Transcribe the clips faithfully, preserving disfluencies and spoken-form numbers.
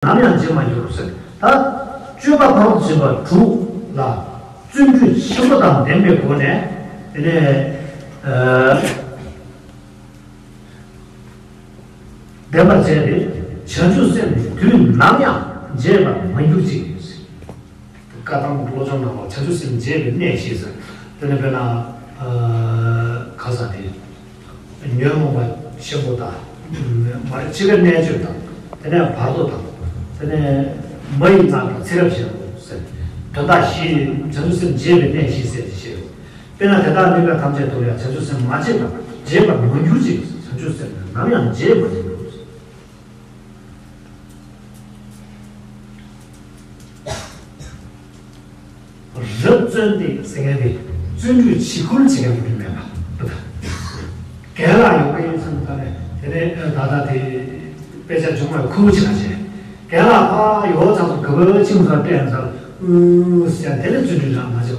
ནམ་ཡང་བརྗེད་མ་གྱུར་ཟེར། ད་སྤྱོད་པ་ཕ་རོལ་ཏུ་ཕྱིན་པ་དྲུག་ལ་བརྩོན་འགྲུས་ཆེན་པོ་དང་ལྡན་པའི་སྒོ་ནས་དེ་ནས་ཨ། ལྡན་པར་བྱས་ཏེ། བྱང་ཆུབ་སེམས་ནི་དུས་ནམ་ཡང་བརྗེད་པར་མ་གྱུར་ཅིག། བཀའ་གདམས་བློ་སྦྱོང་ནང་ལ་བྱང་ཆུབ་སེམས་བརྗེད་པའི་གནས་ཞེས་ཟེར། དེ་ནས་དཔེར་ན་ཨ་ག་ས་དེ་ཉོན་མོངས་པ་ཆེན་པོ་དང་། མ་རེད། ཕྱི་པའི་གནས་བཅུ་དང་། དེ་ནས་བར་དོ་དང་། དེ་ནས་མ་ཡི་མངལ་དང་ཚེ་རབས་ཆེན་པོ་ཟེར། དོན་དག་བཞི་བྱང་ཆུབ་སེམས་བརྗེད་པའི་གནས་ཞེས་ཟེར་ཏེ་བཤད། དཔེར་ན་དེ་དག་གནས་སྐབས་ཐམས་ཅད་དུ་ཡང་བྱང་ཆུབ་སེམས་མ་བརྗེད་པར་བརྗེད་པར་མ་གྱུར་ཅིག། བྱང་ཆུབ་སེམས་ནི་ནམ་ཡང་བརྗེད་མ་གྱུར། རབ་བརྩོན་ཏེ་ཟེར་མཁན་དེ་བརྩོན་འགྲུས་བྱེད་ཁུལ་བྱེད་མཁན་མི་འདུག་མེད་པ་འདུག་ད། རྒན་ལགས་ཡོང་གི་ཡིན་བསམ་ད་ནས་དེ་ནས་ད་ལྟ་དེ་དཔེ་ཆ་སྦྱོང་བའི་ཁུར་བྱེད་ན་བྱས། རྒན་ལགས་ཕ་ཡོ་ཚ་ཚོ་ག་བ་ཆིང་ཚ་སྤྲད་ཚར། ཨུ་ཟེར་དེ་ལས་བརྩོན་འགྲུས་རང་མ་བྱེད། ཞོ་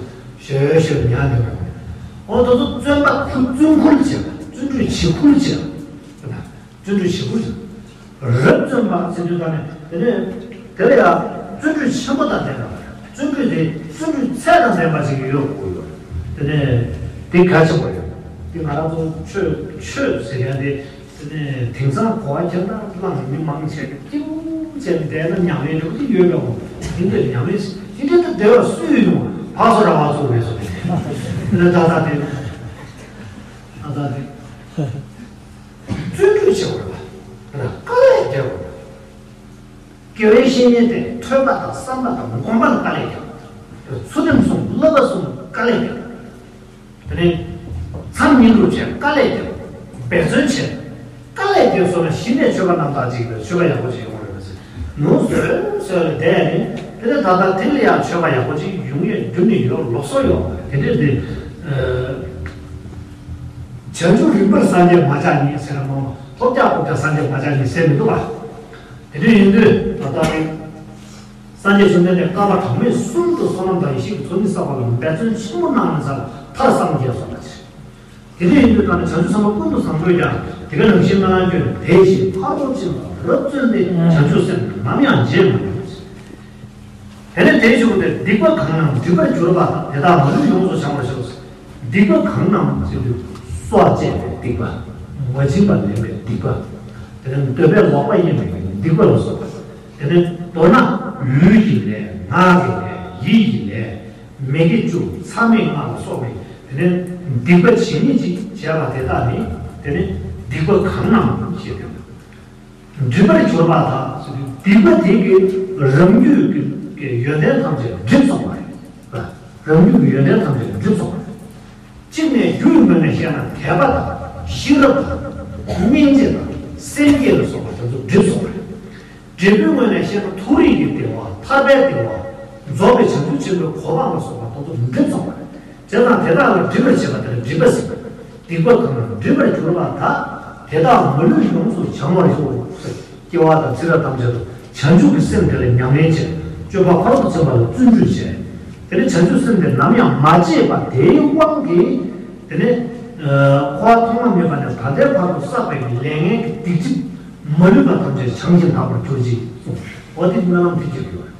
ཞོ་ཉལ་འདུག་པ། འོ་དེ་ཚོ་བརྩོན་པ་ཁུར་བརྩོན་ཁུལ་བྱེད་པ། བརྩོན་འགྲུས་བྱེད་ཁུལ་བྱེད་པ། བརྩོན་འགྲུས་བྱེད་ཁུལ་བྱེད་པ། རབ་བརྩོན་པ་ཟེར་དུས་ད་ནས་དེ་ནས་དེ་ལ་ཡང་བརྩོན་འགྲུས་ཆེན་པོ་དང་ལྡན་པ། བརྩོན་འགྲུས་དེ་བརྩོན་འགྲུས་ཚད་དང་ལྡན་པ་ཅིག་ཡོད་དགོས་ཡོད། དེ་ནས་དེ་གལ་ཆེན་པོ་ཡོད། དེ་ང་རང་ཚོ་ཆོས་ཆོས་ཟེར་མཁན་དེ། དེ་ནས་དེང་སང་གོ་བ་ཁྱེར་ན་བླངས་མི་མང་ཆེ་གི་སྐྱིད་པོ་བྱས་ནས་བསྡད་ན་ཉམས་ལེན་འགྲོ་གི་ཡོད་པའི་དབང་དེ་འདྲ་ཉམས་ལེན་ཞིག་དེ་འདྲ་དུ་བསྡད་པ་སུས་ཡོང་བག་སོ་ར་བ་ཚོ་བས་སོ་དེ་ནས་ད་ལྟ་དེ་ད་ལྟ་དེ་བརྩོན་འགྲུས་བྱེད་དགོས་པ་དེ་ལ་དཀའ་ལས་རྒྱག་དགོས་པ། དགེ་བའི་བཤེས་གཉེན་དེ་ཐོས་པ་དང་བསམ་པ་དང་སྒོམ་པ་ལ་དཀའ་ལས་རྒྱག་དགོས། ཚུལ་ཁྲིམས་སྲུང་བསླབ་པ་སྲུང་དཀའ་ལས་རྒྱག་དགོས། དེ་ནས་མཚམས་ཉིན་དུ་བྱས་དཀའ་ལས་རྒྱབ། འབད་བརྩོན་བྱས། དཀའ་ལས་རྒྱབ་སོང་ན་གཞི་ནས་ཆོས་པ་རྣམ་དག་ཅིག་དང་ཆོས་པ་ཡག་པོ་ཅིག་ཡོང་བ་རེད་པ་ཟེར། ནོར་བཟོས་བཟོས་ལ་བསྡད་ནས་དེ་ནས་ད་ལྟ་དེ་ལ་ཡང་ཆོས་པ་ཡག་པོ་ཅིག་ཡོང་ཡས་རྒྱུ་ནི་ཡོད་ལོགས་སུ་ཡོད་དེ་འདྲས་དེ། བྱང་ཆུབ་རིམ་པར་སངས་རྒྱས་མ་ཆགས་ཉིད་ཟེར་ན་མང་བ་ཐོབ་རྒྱག་ཐོབ་རྒྱག་སངས་རྒྱས་མ་ཆགས་ཉིད་ཟེར་མི་འདུག་པ། དེ་འདྲ་ཡིན་དུས་ད་ལྟ་ནི། སངས་རྒྱས་བཅོམ་ལྡན་འདས་བསྐལ་པ་གྲངས་མེད་གསུམ་དུ་བསོད་ནམས་དང་ཡེ་ཤེས་ཀྱི་ཚོགས་གཉིས་བསགས་པ་ལ་འབད་བརྩོན་ཆེན་པོ་གནང་ནས་ཚར་མཐར་སངས་རྒྱས་སོང་བ་ཕྱིར། དེ་འདྲ་ཡིན་དུས་ད་ནི་བྱང་ཆུབ་སེམས་དཔའ་ཀུན་ཏུ་བཟང་པོས་ཀྱང་དེ་ག་ནང་བཞིན་སྨོན་ལམ་བསྐྱོན་ནས་དེ་བཞིན་ཕར་རོ་ཕྱིན་པ་རབ་བརྩོན་ཏེ་བྱང་ཆུབ་སེམས་ནམ་ཡང་བརྗེད་མ་མྱོང་། དེ་ནས་དེའི་གཞུག་ཏུ་སྡིག་པ་གང་རྣམས་སྒྲིབ་པར་གྱུར་པ་དག་དེ་དག་མ་ལུས་ཡོངས་སུ་བྱང་བར་ཤོག། སྡིག་པ་གང་རྣམས་ཟེར་དུས་སྲོག་བཅད་པའི་སྡིག་པ། མ་བྱིན་པ་ལེན་པའི་སྡིག་པ། དེ་ནས་འདོད་པས་ལོག་པར་གཡེམ་པའི་སྡིག་པ་ལ་སོགས་པ། དེ་ནས་མདོར་ན་ལུས་ཀྱི་ལས། ངག་གི་ལས། ཡིད་ཀྱི་ལས། མི་དགེ་བཅུ། མཚམས་མེད་ལྔ་ལ་སོགས་པའི་དེ་ནས་སྡིག་པ་ཇི་སྙེད་ཅིག་བྱས་པ་དེ་དག་ནི་དེ་ནི་སྡིག་པ་གང་རྣམས་ཞེས་པའི། སྒྲིབ་པར་གྱུར་པ་དག་ཟེར་དུས་སྡིག་པ་དེ་གིས་རང་རྒྱུད་ཀྱི་ཡོན་ཏན་ཐམས་ཅད་འགྲིབ་སོང་བ་རེད། རང་རྒྱུད་ཀྱི་ཡོན་ཏན་ཐམས་ཅད་འགྲིབ་སོང་བ་རེད། གཅིག་ནས་རྒྱུའི་ངོས་ནས་བཤད་ན་དད་པ་དང་ཤེས་རབ་དང་སྙིང་རྗེ་དང་སེམས་བསྐྱེད་ལ་སོགས་པ་དེ་ཚོ་འགྲིབ་སོང་བ་རེད། འབྲས་བུའི་ངོས་ནས་བཤད་ན་མཐོ་རིས་ཀྱི་བདེ་བ། ཐར་པའི་བདེ་བ། རྫོགས་པའི་བྱང་ཆུབ་ཆེན་པོའི་གོ་འཕང་ལ་སོགས་པ་དེ་ཚོ་འགྲིབ་སོང་བ་རེད། བྱས་ཙང་དེ་དག་ལ་སྒྲིབ་པར་བྱེད་པ་དེ་ལ་སྒྲིབ་པ་ཟེར། སྡིག་པ་གང་རྣམས་སྒྲིབ་པར་གྱུར་པ་དག་དེ་དག་མ་ལུས་ཡོངས་སུ་བྱང་བར་ཤོག། སྐྱེ་བ་དང་ཚེ་རབས་ཐམས་ཅད་དུ་བྱང་ཆུབ་ཀྱི་སེམས་དེ་ལ་ཉམས་ལེན་བྱས། སྤྱོད་པ་ཕ་རོལ་ཏུ་ཕྱིན་པ་ལ་བརྩོན་འགྲུས་བྱས། དེ་ནས་བྱང་ཆུབ་སེམས་དེ་ནམ་ཡང་མ་བརྗེད་པ་དེའི་དབང་གིས། དེ་ནས་འཁོར་བ་ཐོག་མ་མེད་པ་ནས་ད་ལྟའི་བར་དུ་བསགས་པའི་ལས་ངན་གྱི་སྡིག་སྒྲིབ་མ་ལུས་པ་ཐམས་ཅད་བྱང་ཞིང་དག་པར་གྱུར་ཅིག་གསུངས། འོ་དེ་སྨོན་ལམ་དེ་རྒྱག་དགོས།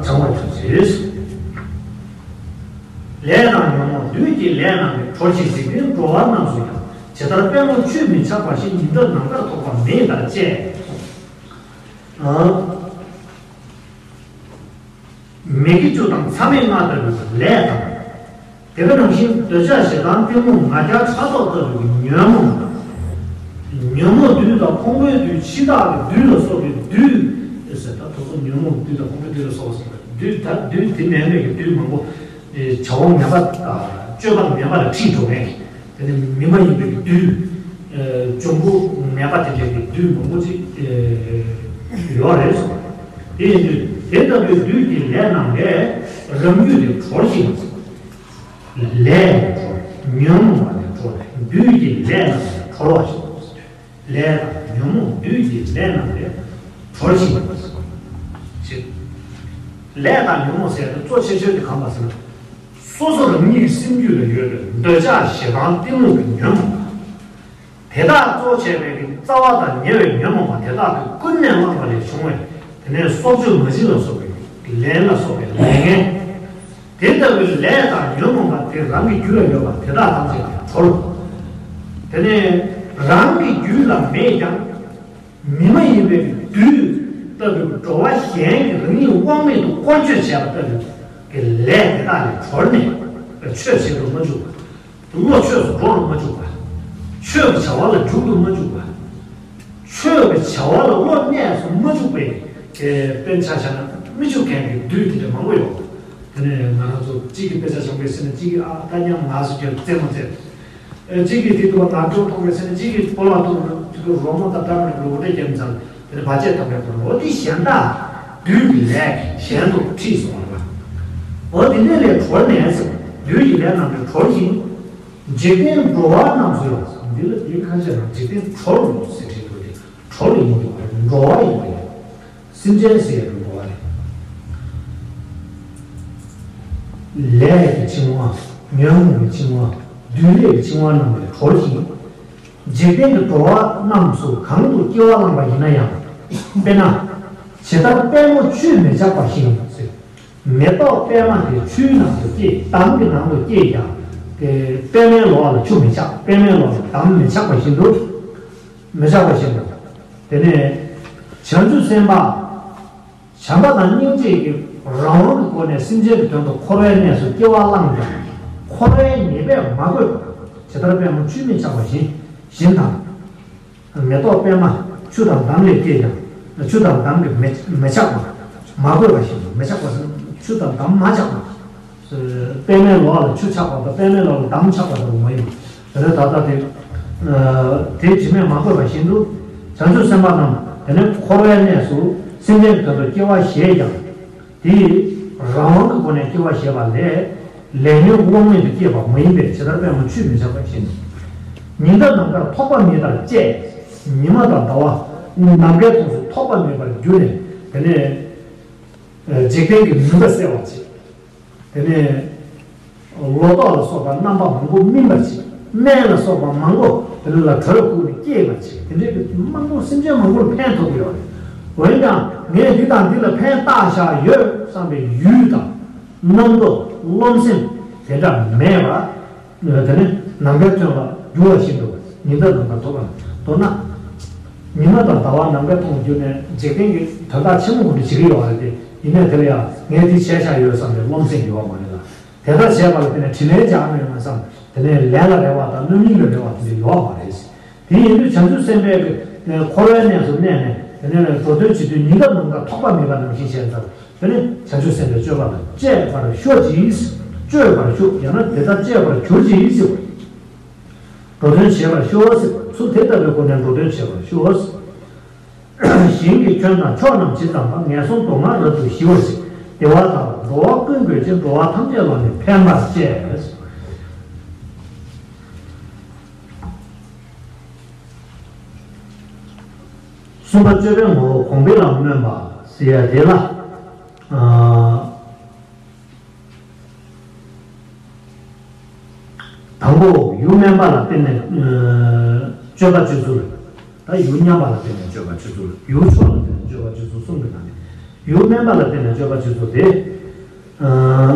བྱང་བར་གྱུར་ཅིག། ལས་དང་ཉོན་མོངས་བདུད་ཀྱི་ལས་རྣམས་ལས་གྲོལ་ཞིང་། འཇིག་རྟེན་འགྲོ་བ་རྣམས་སུ་ཡང་ཇི་ལྟར་པད་མོ་བཅུད་མི་ཆགས་པ་བཞིན་ཉི་ཟླ་ནམ་མཁར་ཐོགས་པ་མེད་པར་བྱས། མི་དགེ་བཅུ་དང་མཚམས་མེད་ལྔ་ལྟ་བུའི་ལས་དང་། དེ་ག་ནང་བཞིན་འདོད་ཆགས་ཞེ་སྡང་གཏི་མུག་ང་རྒྱལ་ཕྲག་དོག་ལྟ་བུའི་ཉོན་མོངས། ཉོན་མོངས་བདུད་དང་ཕུང་པོའི་བདུད་འཆི་བདག་གི་བདུད་ལ་སོགས་པའི་བདུད། ཟེར་ད་དེ་ཚོ་ཉོན་མོངས་བདུད་དང་ཕུང་པོའི་བདུད་ལ་སོགས་པ་ཟེར་བ་བདུད་ད་བདུད་དེ་མིན་པའི་གི་བདུད་མང་པོ། བྱ་བ་ངན་པ་དང་སྤྱོད་པ་ངན་པ་ལ་ཁྲིད་འགྲོ་མཁན་གྱི་དེ་ནི་མི་མ་ཡིན་པའི་གི་བདུད། འབྱུང་པོ་ངན་པ་དེ་འདྲའི་གི་བདུད་མང་པོ་ཅིག་ཡོད་རེད་གསུངས། དེ་ཡིན་དུས་དེ་ལྟ་བུའི་བདུད་ཀྱི་ལས་རྣམས་ལས་རང་རྒྱུད་དེ་གྲོལ་ཞིང་། ལས་ནི་གྲོལ། ཉོན་མོངས་པ་ནི་གྲོལ། བདུད་ཀྱི་ལས་རྣམས་ལས་གྲོལ་བར་ཤོག། ལས་དང་ཉོན་མོངས་བདུད་ཀྱི་ལས་རྣམས་ལས་གྲོལ་ཞིང་། ལས་དང་ཉོན་མོངས་ཟེར་ཏེ་གཙོ་ཆེ་ཤོས་དེ་གང་པ་ཟེར་ན། སོ་སོ་རང་ཉིད་ཀྱི་སེམས་རྒྱུད་ལ་ཡོད་པའི་འདོད་ཆགས་ཞེ་སྡང་གཏི་མུག་གི་ཉོན་མོངས་དང་། དེ་དག་གཙོ་བྱས་པའི་གི་ རྩ་བ་དང་ཉེ་བའི་ཉོན་མོངས་པ་དེ་དག་གིས་ཀུན་ནས་བསླངས་པ་ལས་བྱུང་བའི་དེ་ནས་སྲོག་གཅོད་མ་བྱིན་ལ་སོགས་པའི་ལས་ལ་སོགས་པའི་ལས་ངན། དེ་ལྟ་བུའི་ལས་དང་ཉོན་མོངས་པ་དེ་རང་གི་རྒྱུད་ལ་ཡོད་པ་དེ་དག་ཐམས་ཅད་ཀྱང་གྲོལ། དེ་ནས་རང་གི་རྒྱུད་ལ་མེད་ཀྱང་། མི་མ་ཡིན་པའི་བདུད་ལྟ་བུའི་འགྲོ་བ་གཞན་གྱི་རང་ཉིད་དབང་མེད་དུ་བཀོལ་སྤྱོད་བྱས་པ་ལྟ་བུའི་གི་ལས་དེ་དག་ལས་གྲོལ་ནས་ཆོས་བྱེད་དུ་མ་འཇུག་པ། བློ་ཆོས་སུ་འགྲོ་རུ་མ་འཇུག་པ། ཆོས་ཀྱི་བྱ་བ་ལ་འཇུག་ཏུ་མ་འཇུག་པ། ཆོས་ཀྱི་བྱ་བ་ལ་བློ་གནས་སུ་མ་འཇུག་པའི་དཔེར་ཆ་བཞག་ན་མི་འཇུག་མཁན་གྱི་བདུད་དེ་འདྲ་མང་པོ་ཡོད། དེ་ནས་ང་རང་ཚོ་གཅིག་གིས་དཔེ་ཆ་བཞག་པའི་ཚེ་ན་གཅིག་གིས་ཨ་ད་མཉམ་ང་སུ་གྱོད་རྩེད་མོ་རྩེད། ཨེ་གཅིག་གིས་དེ་དུ་བ་ནག་ཅོག་མཐོང་བའི་ཚེ་ན་གཅིག་གིས་སྤོ་ལགས་ཐུག་རུ་རོ་མོ་དང་འདྲ་མི་འདྲ་འུར་སྒྲ་རྒྱབ་ཙང་དེ་ནས་བར་ཆད་བཏང་བའི་སྐོར་འོ་དེ་གཞན་དག་བདུད་ཀྱི་ལས་གཞན་དུ་ཁྲིད་སོང་བ་ལ། འོ་དེ་ནས་ལས་གྲོལ་ནས་ཟེར་བདུད་ཀྱི་ལས་རྣམས་ལས་གྲོལ་ཞིང་། འཇིག་རྟེན་འགྲོ་བ་རྣམས་སུ་ཡང་འདི་ལ་དེའི་ཁ་ཤས་ནང་འཇིག་རྟེན་གྲོལ་ཟེར་བྲིས་འདུག་སྟེ་གྲོལ་ཡིན་འདུག་པ་འགྲོ་བ་ཡིན་པས། སེམས་ཅན་ཟེར་ཡང་འགྲོ་བ་རེད། ལས་ཀྱི་འཆིང་བ། ཉོན་མོངས་ཀྱི་འཆིང་བ། བདུད་ལས་ཀྱི་འཆིང་བ་རྣམས་ལས་གྲོལ་ཞིང་། འཇིག་རྟེན་གྱི་འགྲོ་བ་རྣམས་སུ་གང་དུ་སྐྱེ་བ་བླངས་པ་ཡིན་ན་ཡང་། དཔེར་ན། ཇི་ལྟར་པད་མོ་ཆུས་མི་ཆགས་པ་བཞིན་ཟེར། མེ་ཏོག་པད་མ་དེ་ཆུའི་ནང་དུ་སྐྱེས་འདམ་གྱི་ནང་དུ་སྐྱེས་ཀྱང་། དེ་པད་མའི་ལོ་བ་ལ་ཆུ་མི་ཆགས། པད་མའི་ལོ་བ་ལ་འདམ་མི་ཆགས་པ་བཞིན་དུ། མི་ཆགས་པ་བཞིན་དུ། དེ་ནས་བྱང་ཆུབ་སེམས་དཔའ། བྱམས་པ་དང་སྙིང་རྗེ་གི་རང་དབང་གི་སྒོ་ནས་སེམས་ཅན་གྱི་དོན་དུ་འཁོར་བའི་གནས་སུ་སྐྱེ་བ་བླངས་ཀྱང་འཁོར་བའི་ཉེས་པས་མ་གོས་པ། ཇི་ལྟར་པད་མོ་ཆུས་མི་ཆགས་པ་བཞིན་བཞིན་དང་། མེ་ཏོག་པད་མ་ཆུ་དང་འདམ་ལས་སྐྱེས་ཀྱང་ཆུ་དང་འདམ་གྱིས་མི་མི་ཆགས་པ། མ་གོས་པ་བཞིན་དུ་མི་ཆགས་པ་ཟེར་ཆུ་དང་འདམ་མ་ཆགས་པ། པད་མའི་ལོ་བ་ལ་ཆུ་ཆགས་པ་དང་པད་མའི་ལོ་བ་ལ་འདམ་ཆགས་པ་ལྟ་བུ་མ་ཡིན་པ། དེ་ནས་ད་ལྟ་དེ། དེ་དྲི་མས་མ་གོས་པ་བཞིན་དུ། བྱང་ཆུབ་སེམས་དཔའ་རྣམས་དེ་ནས་འཁོར་བའི་གནས་སུ་སེམས་ཅན་གྱི་དོན་དུ་སྐྱེ་བ་བཞེས་ཀྱང་། དེ་ཡི་རང་དབང་གི་སྒོ་ནས་སྐྱེ་བ་བཞེས་པ་ལས། ལས་ཉོན་དབང་མེད་དུ་སྐྱེས་པ་མ་ཡིན་པས་ཇི་ལྟར་པད་མོ་ཆུས་མི་ཆགས་པ་བཞིན། ཉི་ཟླ་ནམ་མཁར་ཐོགས་པ་མེད་པར་བཅས། ཉི་མ་དང་ཟླ་བ་ནམ་མཁའི་མཐོངས་སུ་ཐོགས་པ་མེད་པར་གྱུར་ནས་དེ་ནས། འཇིག་རྟེན་གྱི་མུན་པ་སེལ་བར་བྱེད། དེ་ནས་ལོ་ཏོག་ལ་སོགས་པ་རྣམ་པ་མང་པོ་སྨིན་པར་བྱེད། སྨན་ལ་སོགས་པ་མང་པོ་དེ་ལ་གྲོད་ཁུག་ནས་སྐྱེས་པར་བྱེད། དེ་འདྲའི་མང་པོ་སེམས་ཅན་མང་པོར་ཕན་ཐོགས་ཀྱི་ཡོད་རེད། འོན་ཀྱང་ངས་འདི་དང་འདི་ལ་ཕན་བཏགས་བཞག་ཡོད་བསམ་པའི་ཡུལ་དང་རྣམ་རྟོག་རློམ་སེམས་དེ་འདྲ་མེད་པར། དེ་ནི་ནམ་མཁའི་དོན་ལ་འགྱུར་བ་བཞིན་དུ་ཉི་ཟླ་ནམ་མཁར་ཐོགས་པ་མཐོང་ན། ཉི་མ་དང་ཟླ་བ་ནམ་མཁའི་མཐོངས་གྱུར་ནས་འཇིག་རྟེན་གྱི་དོན་དག་ཆེན་མོ་ངོ་འདྲི་བྱེད་ཀྱི་ཡོད་རེད་དེ། ཡིན་ནའི་དེ་ལ་ཡང་ངས་འདི་བྱས་བཞག་ཡོད་བསམ་པའི་རློམ་སེམས་ཡོད་པ་མ་རེད་ལ། དེ་ལྟར་བྱས་པ་ལ་བརྟེན་ནས་དྲིན་ལན་འཇལ་མེད་མ་བསམ། དེ་ནས་ལས་ལ་རེ་བ་དང་རྣམ་སྨིན་ལ་རེ་བ་དེ་འདྲ་ཡོད་པ་མ་རེད། དེ་ཡིན་དུས་བྱང་ཆུབ་སེམས་དཔའི་གི་འཁོར་བའི་གནས་སུ་གནས་ནས་དེ་ནས་འགྲོ་དོན་བྱེད་དུས་ཉི་ཟླ་ནམ་མཁར་ཐོགས་པ་མེད་པ་ནང་བཞིན་བྱས་ཙང་། དེ་ནི་བྱང་ཆུབ་སེམས་དཔའི་སྤྱོད་པ་དང་བཅས་པར་ཤོག་ཅིག་སྤྱོད་པར་ཤོག་ཡང་ན་དེ་ལྟར་སྤྱད་པར་གྱུར་ཅིག་ཟེར་བ། འགྲོ་དོན་བྱེད་པར་ཤོག་ཟེར་བ། ཚུལ་དེ་ལྟ་བུའི་སྒོ་ནས་འགྲོ་དོན་བྱེད་པར་ཤོག་ཞིང་གི་ཁྱོན་དང་ཕྱོགས་རྣམས་ཇི་ཙམ་པ། ངན་སོང་སྡུག་བསྔལ་རབ་ཏུ་ཞི་བར་བྱེད། བདེ་བ་དག་ལ་འགྲོ་བ་ཀུན་དགོད་ཅིང་། འགྲོ་བ་ཐམས་ཅད་ལ་ནི་ཕན་པར་བྱེད། གསུམ་པ་སྤྱོད་པའི་ངོ་བོ་གོང་འཕེལ་ལ་སྨོན་པ་ཟེར་ཡ་དེ་ལ། ཨ། དང་པོ་ཡུལ་དམན་པ་ལ་བརྟེན་ནས་ཨ་སྤྱོད་པ་སྤྱོད་ཚུལ། ད་ཡུལ་མཉམ་པ་ལ་བརྟེན་ནས་སྤྱོད་པ་སྤྱོད་ཚུལ། ཡུལ་མཆོག་ལ་བརྟེན་ནས་སྤྱོད་པ་སྤྱོད་ཚུལ་གསུམ་གྱི་ནང་ནས་ཡུལ་དམན་པ་ལ་བརྟེན་ནས་སྤྱོད་པ་སྤྱོད་ཚུལ་དེ། ཨ།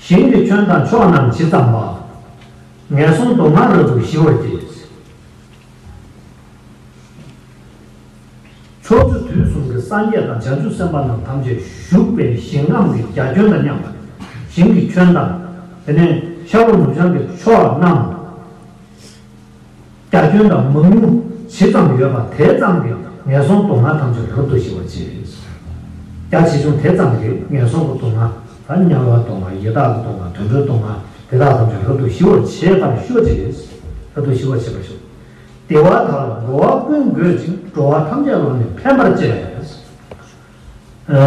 ཞིང་གི་ཁྱོན་དང་ཕྱོགས་རྣམས་ཇི་ཙམ་པ། ངན་སོང་སྡུག་བསྔལ་རབ་ཏུ་ཞི་བར་བགྱི། ཕྱོགས་བཅུ་དུས་གསུམ་གྱི་སངས་རྒྱས་དང་བྱང་ཆུབ་སེམས་དཔའ་རྣམས་ཐམས་ཅད་བཞུགས་པའི་ཞིང་ཁམས་ཀྱི་རྒྱ་ཁྱོན་དང་མཉམ་པ། ཞིང་གི་ཁྱོན་དང་། དེ་ནས་ཤར་ལྷོ་ནུབ་བྱང་གི་ཕྱོགས་རྣམས། རྒྱ་ཁྱོན་དང་མང་ཉུང་ཇི་ཙམ་ཡོད་པ་དེ་ཙམ་གྱིས་ངན་སོང་སྡུག་བསྔལ་ཐམས་ཅད་རབ་ཏུ་ཞི་བར་བྱེད། རྒྱ་ཆེ་ཆུང་དེ་ཙམ་གྱིས་ངན་སོང་གི་སྡུག་བསྔལ། ད་དམྱལ་བའི་སྡུག་བསྔལ། ཡི་དྭགས་ཀྱི་སྡུག་བསྔལ། དུད་འགྲོའི་སྡུག་བསྔལ་དེ་དག་ཐམས་ཅད་རབ་ཏུ་ཞི་བར་བྱེད་པར་ཤོག་ཅིག་རབ་ཏུ་ཞི་བར་བྱེད་པར་ཤོག་བདེ་བ་དག་ལ་འགྲོ་བ་ཀུན་དགོད་ཅིང་། འགྲོ་བ་ཐམས་ཅད་ལ་ནི་ཕན་པར་བྱེད། ཨ།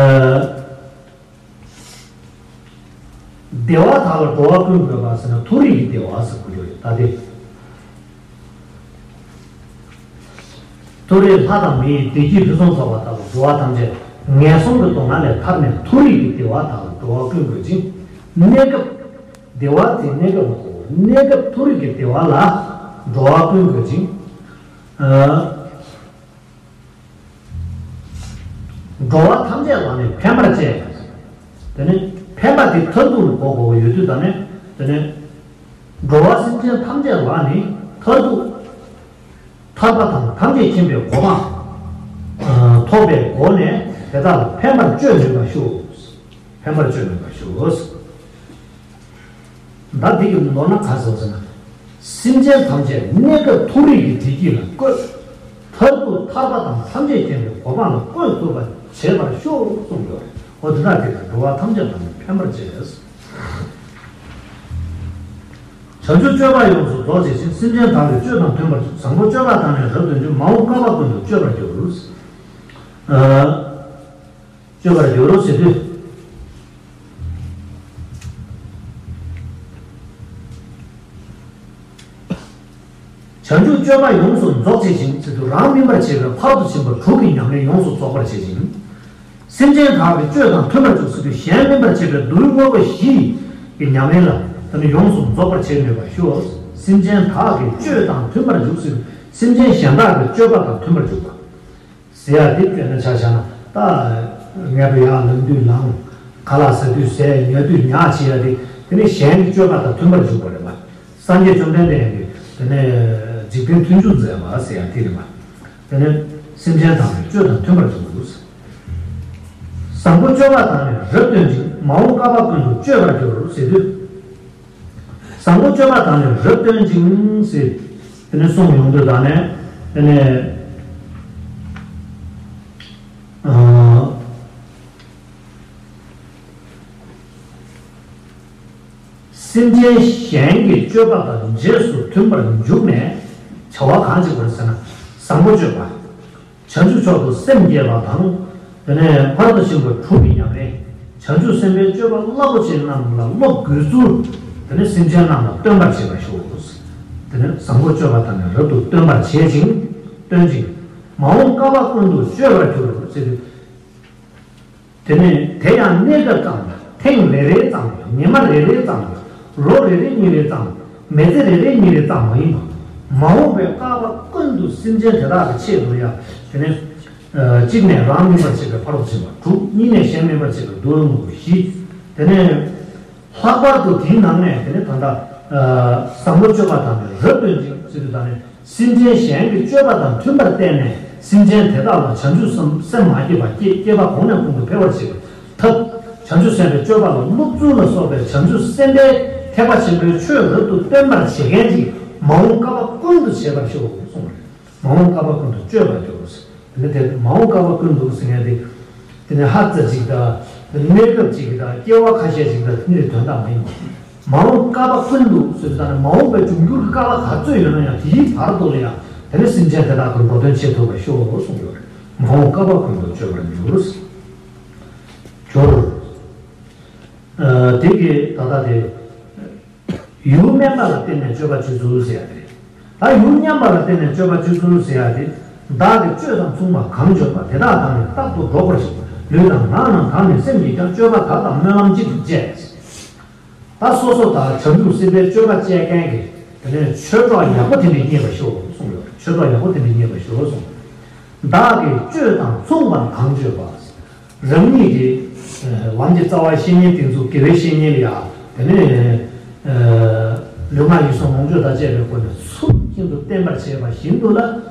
བདེ་བ་དག་ལ་འགྲོ་བ་ཀུན་དགོད་པ་ཟེར་ན་མཐོ་རིས་ཀྱི་བདེ་བ་ཟེར་དགོས་ཀྱི་ཡོད་རེད། ད་དེ། མཐོ་རིས་ལྷ་དང་མི་ཡི་བདེ་སྐྱིད་ཕུན་སུམ་ཚོགས་པ་དག་ལ་འགྲོ་བ་ཐམས་ཅད་ངན་སོང་གི་སྡུག་བསྔལ་ལས་ཐར་ནས་མཐོ་རིས་ཀྱི་བདེ་བ་དག་ལ་འགྲོ་བ་ཀུན་དགོད་ཅིང་། གནས་སྐབས། བདེ་བ་དེ་གནས་སྐབས་ཀྱི་གནས་སྐབས་མཐོ་རིས་ཀྱི་བདེ་བ་ལ་ འགྲོ་བ་ཀུན་དགོད་ཅིང་། ཨ། འགྲོ་བ་ཐམས་ཅད་ལ་ནི་ཕན་པར་བྱེད། དེ་ནི་ཕན་པ་དེ་མཐར་ཐུག་ལ་གོ་དགོས་པ་ཡོད་དུས་ད་ནི་དེ་ནི་འགྲོ་བ་སེམས་ཅན་ཐམས་ཅད་ལ་ནི་མཐར་ཐུག་ཐར་པ་དང་ཐམས་ཅད་མཁྱེན་པའི་གོ་འཕང་ཨ་ཐོབ་པའི་སྒོ་ནས་དེ་དག་ལ་ཕན་པར་སྤྱོད་ནུས་པར་ཤོག་ཕན་པར་སྤྱོད་ནུས་པར་ཤོག་ད་འདི་གི་ནོར་ན་ག་ཟེར་ཟེར་ན། སེམས་ཅན་ཐམས་ཅད་གནས་སྐབས་ཐུགས་རིག་གི་བདེ་སྐྱིད་ལ་བཀོད། མཐར་ཐུག་ཐར་པ་དང་ཐམས་ཅད་མཁྱེན་པའི་གོ་འཕང་ལ་བཀོད་ཐུབ་པར་བྱེད་པར་ཤོག་གསུངས་ཡོད་རེད། འོ་དེ་དག་གིས་འགྲོ་བ་ཐམས་ཅད་ལ་ནི་ཕན་པར་བྱེད། བྱང་ཆུབ་སྤྱོད་པ་ཡོངས་སུ་རྫོགས་བྱེད་ཅིང་། སེམས་ཅན་དག་གི་སྤྱོད་དང་མཐུན་པར་བཟང་པོ་སྤྱོད་པ་དག་ནི་རབ་ཏུ་འཇུག་མ་འོངས་བསྐལ་པ་ཀུན་ཏུ་སྤྱོད་པར་འགྱུར། ཨ། སྤྱོད་པར་འགྱུར་ཟེར་དུས། བྱང་ཆུབ་སྤྱོད་པ་ཡོངས་སུ་རྫོགས་བྱེད་ཅིང་ཟེར་དུས་རང་སྨིན་པར་བྱེད་པའི་ཕ་རོལ་ཏུ་ཕྱིན་པ་དྲུག་གི་ཉམས་ལེན་ཡོངས་སུ་རྫོགས་པར་བྱེད་ཅིང་། སེམས་ཅན་དག་གི་སྤྱོད་དང་མཐུན་པར་འཇུག་ཟེར་དུས་གཞན་སྨིན་པར་བྱེད་པའི་རྡུལ་དངོས་པོ་བཞི་གི་ཉམས་ལེན་ལ་དེ་ནི་ཡོངས་སུ་རྫོགས་པར་བྱེད་ནུས་པར་ཤོག་སེམས་ཅན་དག་གི་སྤྱོད་དང་མཐུན་པར་འཇུག་ཟེར་དུས་སེམས་ཅན་གཞན་དག་གི་སྤྱོད་པ་དང་མཐུན་པར་འཇུག་པ། ཟེར་ཡ་དེ་དཔེར་ན་ཆ་བཞག་ན་ད་ངལ་དུ་ཡར་ལངས་དུས་ལངས། ཁ་ལག་ཟ་དུས་ཟས། ཉལ་དུས་ཉལ་བྱེད་ཡ་དེ་དེ་ནི་གཞན་གྱི་སྤྱོད་པ་དང་མཐུན་པར་འཇུག་པ་རེད་པ། སངས་རྒྱས་བཅོམ་ལྡན་འདས་ཀྱིས་དེ་ནས་འཇིག་རྟེན་མཐུན་འཇུག་མཛད་པ་ཟེར་ཡ་དེ་རེད་པ། དེ་ནི་སེམས་ཅན་དག་གི་སྤྱོད་དང་མཐུན་པར་འཇུག་དགོས། བཟང་པོ་སྤྱོད་པ་དག་ནི་རབ་སྟོན་ཅིང་། མ་འོངས་བསྐལ་པ་ཀུན་ཏུ་སྤྱོད་པར་འགྱུར་ཟེར་དུས། བཟང་པོ་སྤྱོད་པ་དག་ནི་རབ་སྟོན་ཅིང་ཟེར། དེ་ནས་གསུངས་ཡོང་དུས་ད་ནས་དེ་ནས་ཨ། སེམས་ཅན་གཞན་གྱི་སྤྱོད་པ་དང་རྗེས་སུ་མཐུན་པར་འཇུག་ནས་བྱ་བ་གང་བྱེད་དགོས་ཟེར་ན། བཟང་པོ་སྤྱོད་པ། བྱང་ཆུབ་མཆོག་ཏུ་སེམས་བསྐྱེད་པ་དང་། དེ་ནས་ཕ་རོལ་ཏུ་ཕྱིན་པ་དྲུག་གི་ཉམས་ལེན། བྱང་ཆུབ་སེམས་དཔའི་སྤྱོད་པ་རླབས་པོ་ཆེ་རྣམས་ལ་བློ་འགོད་ཚུལ། དེ་ནས་སེམས་ཅན་རྣམས་ལ་སྟོན་པར་བྱེད་པར་ཤོག་དེ་ནས་བཟང་པོ་སྤྱོད་པ་དག་ནི་རབ་ཏུ་སྟོན་པར་བྱེད་ཅིང་། སྟོན་ཅིང་། མ་འོངས་བསྐལ་པ་ཀུན་ཏུ་སྤྱོད་པར་འགྱུར་ཟེར་དུས། དེ་ནས་དེ་ཡང་གནས་སྐབས་ཙམ། ཐེངས་རེ་རེ་ཙམ། ཉི་མ་རེ་རེ་ཙམ། ལོ་རེ་རེ་གཉིས་རེ་ཙམ། མི་ཚེ་རེ་རེ་གཉིས་རེ་ཙམ་མ་ཡིན་པ། མ་འོངས་པའི་བསྐལ་པ་ཀུན་ཏུ་སེམས་ཅན་དེ་དག་གི་ཆེད་དུ་ཡང་དེ་ནས། ཨ། གཅིག་ནས་རང་སྨིན་པར་བྱེད་པའི་ཕ་རོལ་ཏུ་ཕྱིན་པ་དྲུག་གཉིས་ནས་གཞན་སྨིན་པར་བྱེད་པའི་རྡུལ་དངོས་པོ་བཞི། དེ་ནས་ལྷག་པར་དུ་དེའི་ནང་ནས་དེ་ནས་ད་ལྟ་ཨ་བཟང་པོ་སྤྱོད་པ་དག་ནི་རབ་སྟོན་ཅིང་ཟེར་དུས་ད་ནི་སེམས་ཅན་གཞན་གྱི་སྤྱོད་པ་དང་མཐུན་པར་བསྟན་ནས་སེམས་ཅན་དེ་དག་ལ་བྱང་ཆུབ་སེམས་སེམས་མ་བསྐྱེད་པ་བསྐྱེད། བསྐྱེད་པ་གོང་ནས་གོང་དུ་འཕེལ་བར་བྱེད་པའི་ཐབས། བྱང་ཆུབ་སེམས་དཔའི་སྤྱོད་པ་ལ་སློབ་ཚུལ་ལ་སོགས་པའི་བྱང་ཆུབ་སེམས་དཔའི་ཐེག་པ་ཆེན་པོའི་ཆོས་རབ་ཏུ་སྟོན་པར་བྱེད་མཁན་ཅིག་མ་འོངས་བསྐལ་པ་ཀུན་ཏུ་བྱེད་པར་ཤོག་གསུངས་པ་རེད། མ་འོངས་བསྐལ་པ་ཀུན་ཏུ་སྤྱོད་པར་འགྱུར་རོ་ཟེར། དེ་ནས་དེ་མ་འོངས་བསྐལ་པ་ཀུན་ཏུ་ཟེར་མཁན་དེ། དེ་ནས་ཧ་ཙ་ཅིག་དང་། དེ་ནས་གནས་སྐབས་ཅིག་དང་། སྐྱེ་བ་ཁ་ཤས་ཅིག་དང་། དེ་འདྲའི་དོན་དག་མ་ཡིན་པ། མ་འོངས་བསྐལ་པ་ཀུན་ཏུ་ཟེར་དུས་ད་ནི་མ་འོངས་པའི་འབྱུང་འགྱུར་གྱི་བསྐལ་པ་ག་ཚོད་ཡོད་ན་ཡང་དེའི་བར་དུ་ལ་ཡང་དེ་ནས་སེམས་ཅན་དེ་དག་གི་འགྲོ་དོན་བྱེད་ཐུབ་པར་ཤོག་གསུངས་ཡོད་རེད། མ་འོངས་བསྐལ་པ་ཀུན་ཏུ་སྤྱོད་པར་འགྱུར། འགྱུར། ཨ། དེ་གི་ད་ལྟ་དེ། ཡུལ་དམན་པ་ལ་བརྟེན་ནས་སྤྱོད་པ་སྤྱོད་ཚུལ་ཟེར་ཡ་དེ་རེད། ད་ཡུལ་མཉམ་པ་ལ་བརྟེན་ནས་སྤྱོད་པ་སྤྱོད་ཚུལ་ཟེར་ཡ་དེ། བདག་གིས་སྤྱོད་དང་མཚུངས་པ་གང་སྤྱོད་པ་དེ་དག་དང་ནི་རྟག་ཏུ་འགྲོགས་པར་ཤོག་ལུས་དང་ངག་རྣམས་དག་ནི་སེམས་ཀྱིས་ཀྱང་། སྤྱོད་པ་དག་དང་སྨོན་ལམ་གཅིག་ཏུ་བཅས། ད་སོ་སོ་དང་བྱང་ཆུབ་སེམས་དཔའི་སྤྱོད་པ་སྤྱད་མཁན་གྱི་དེ་ནས་ཆོས་གྲོགས་ཡག་པོ་དེ་འདྲ་རྙེད་པར་ཤོག་གསུངས་ཡོད། ཆོས་གྲོགས་ཡག་པོ་དེ་འདྲ་རྙེད་པར་ཤོག་གསུངས། བདག་གིས་སྤྱོད་དང་མཚུངས་པར་གང་སྤྱོད་པ། རང་ཉིད་ཀྱི་ལམ་གྱི་རྩ་བའི་བཤེས་གཉེན་དེ་ཚོ་དགེ་བའི་བཤེས་གཉེན་ལ་ཡང་དེ་ནས་ལུས་ངག་ཡིད་གསུམ་ལོངས་སྤྱོད་དང་བཅས་པའི་སྒོ་ནས་ཚུལ་བཞིན་དུ་བསྟེན་པར་བྱེད་པ་བཞིན་དུ་ལ།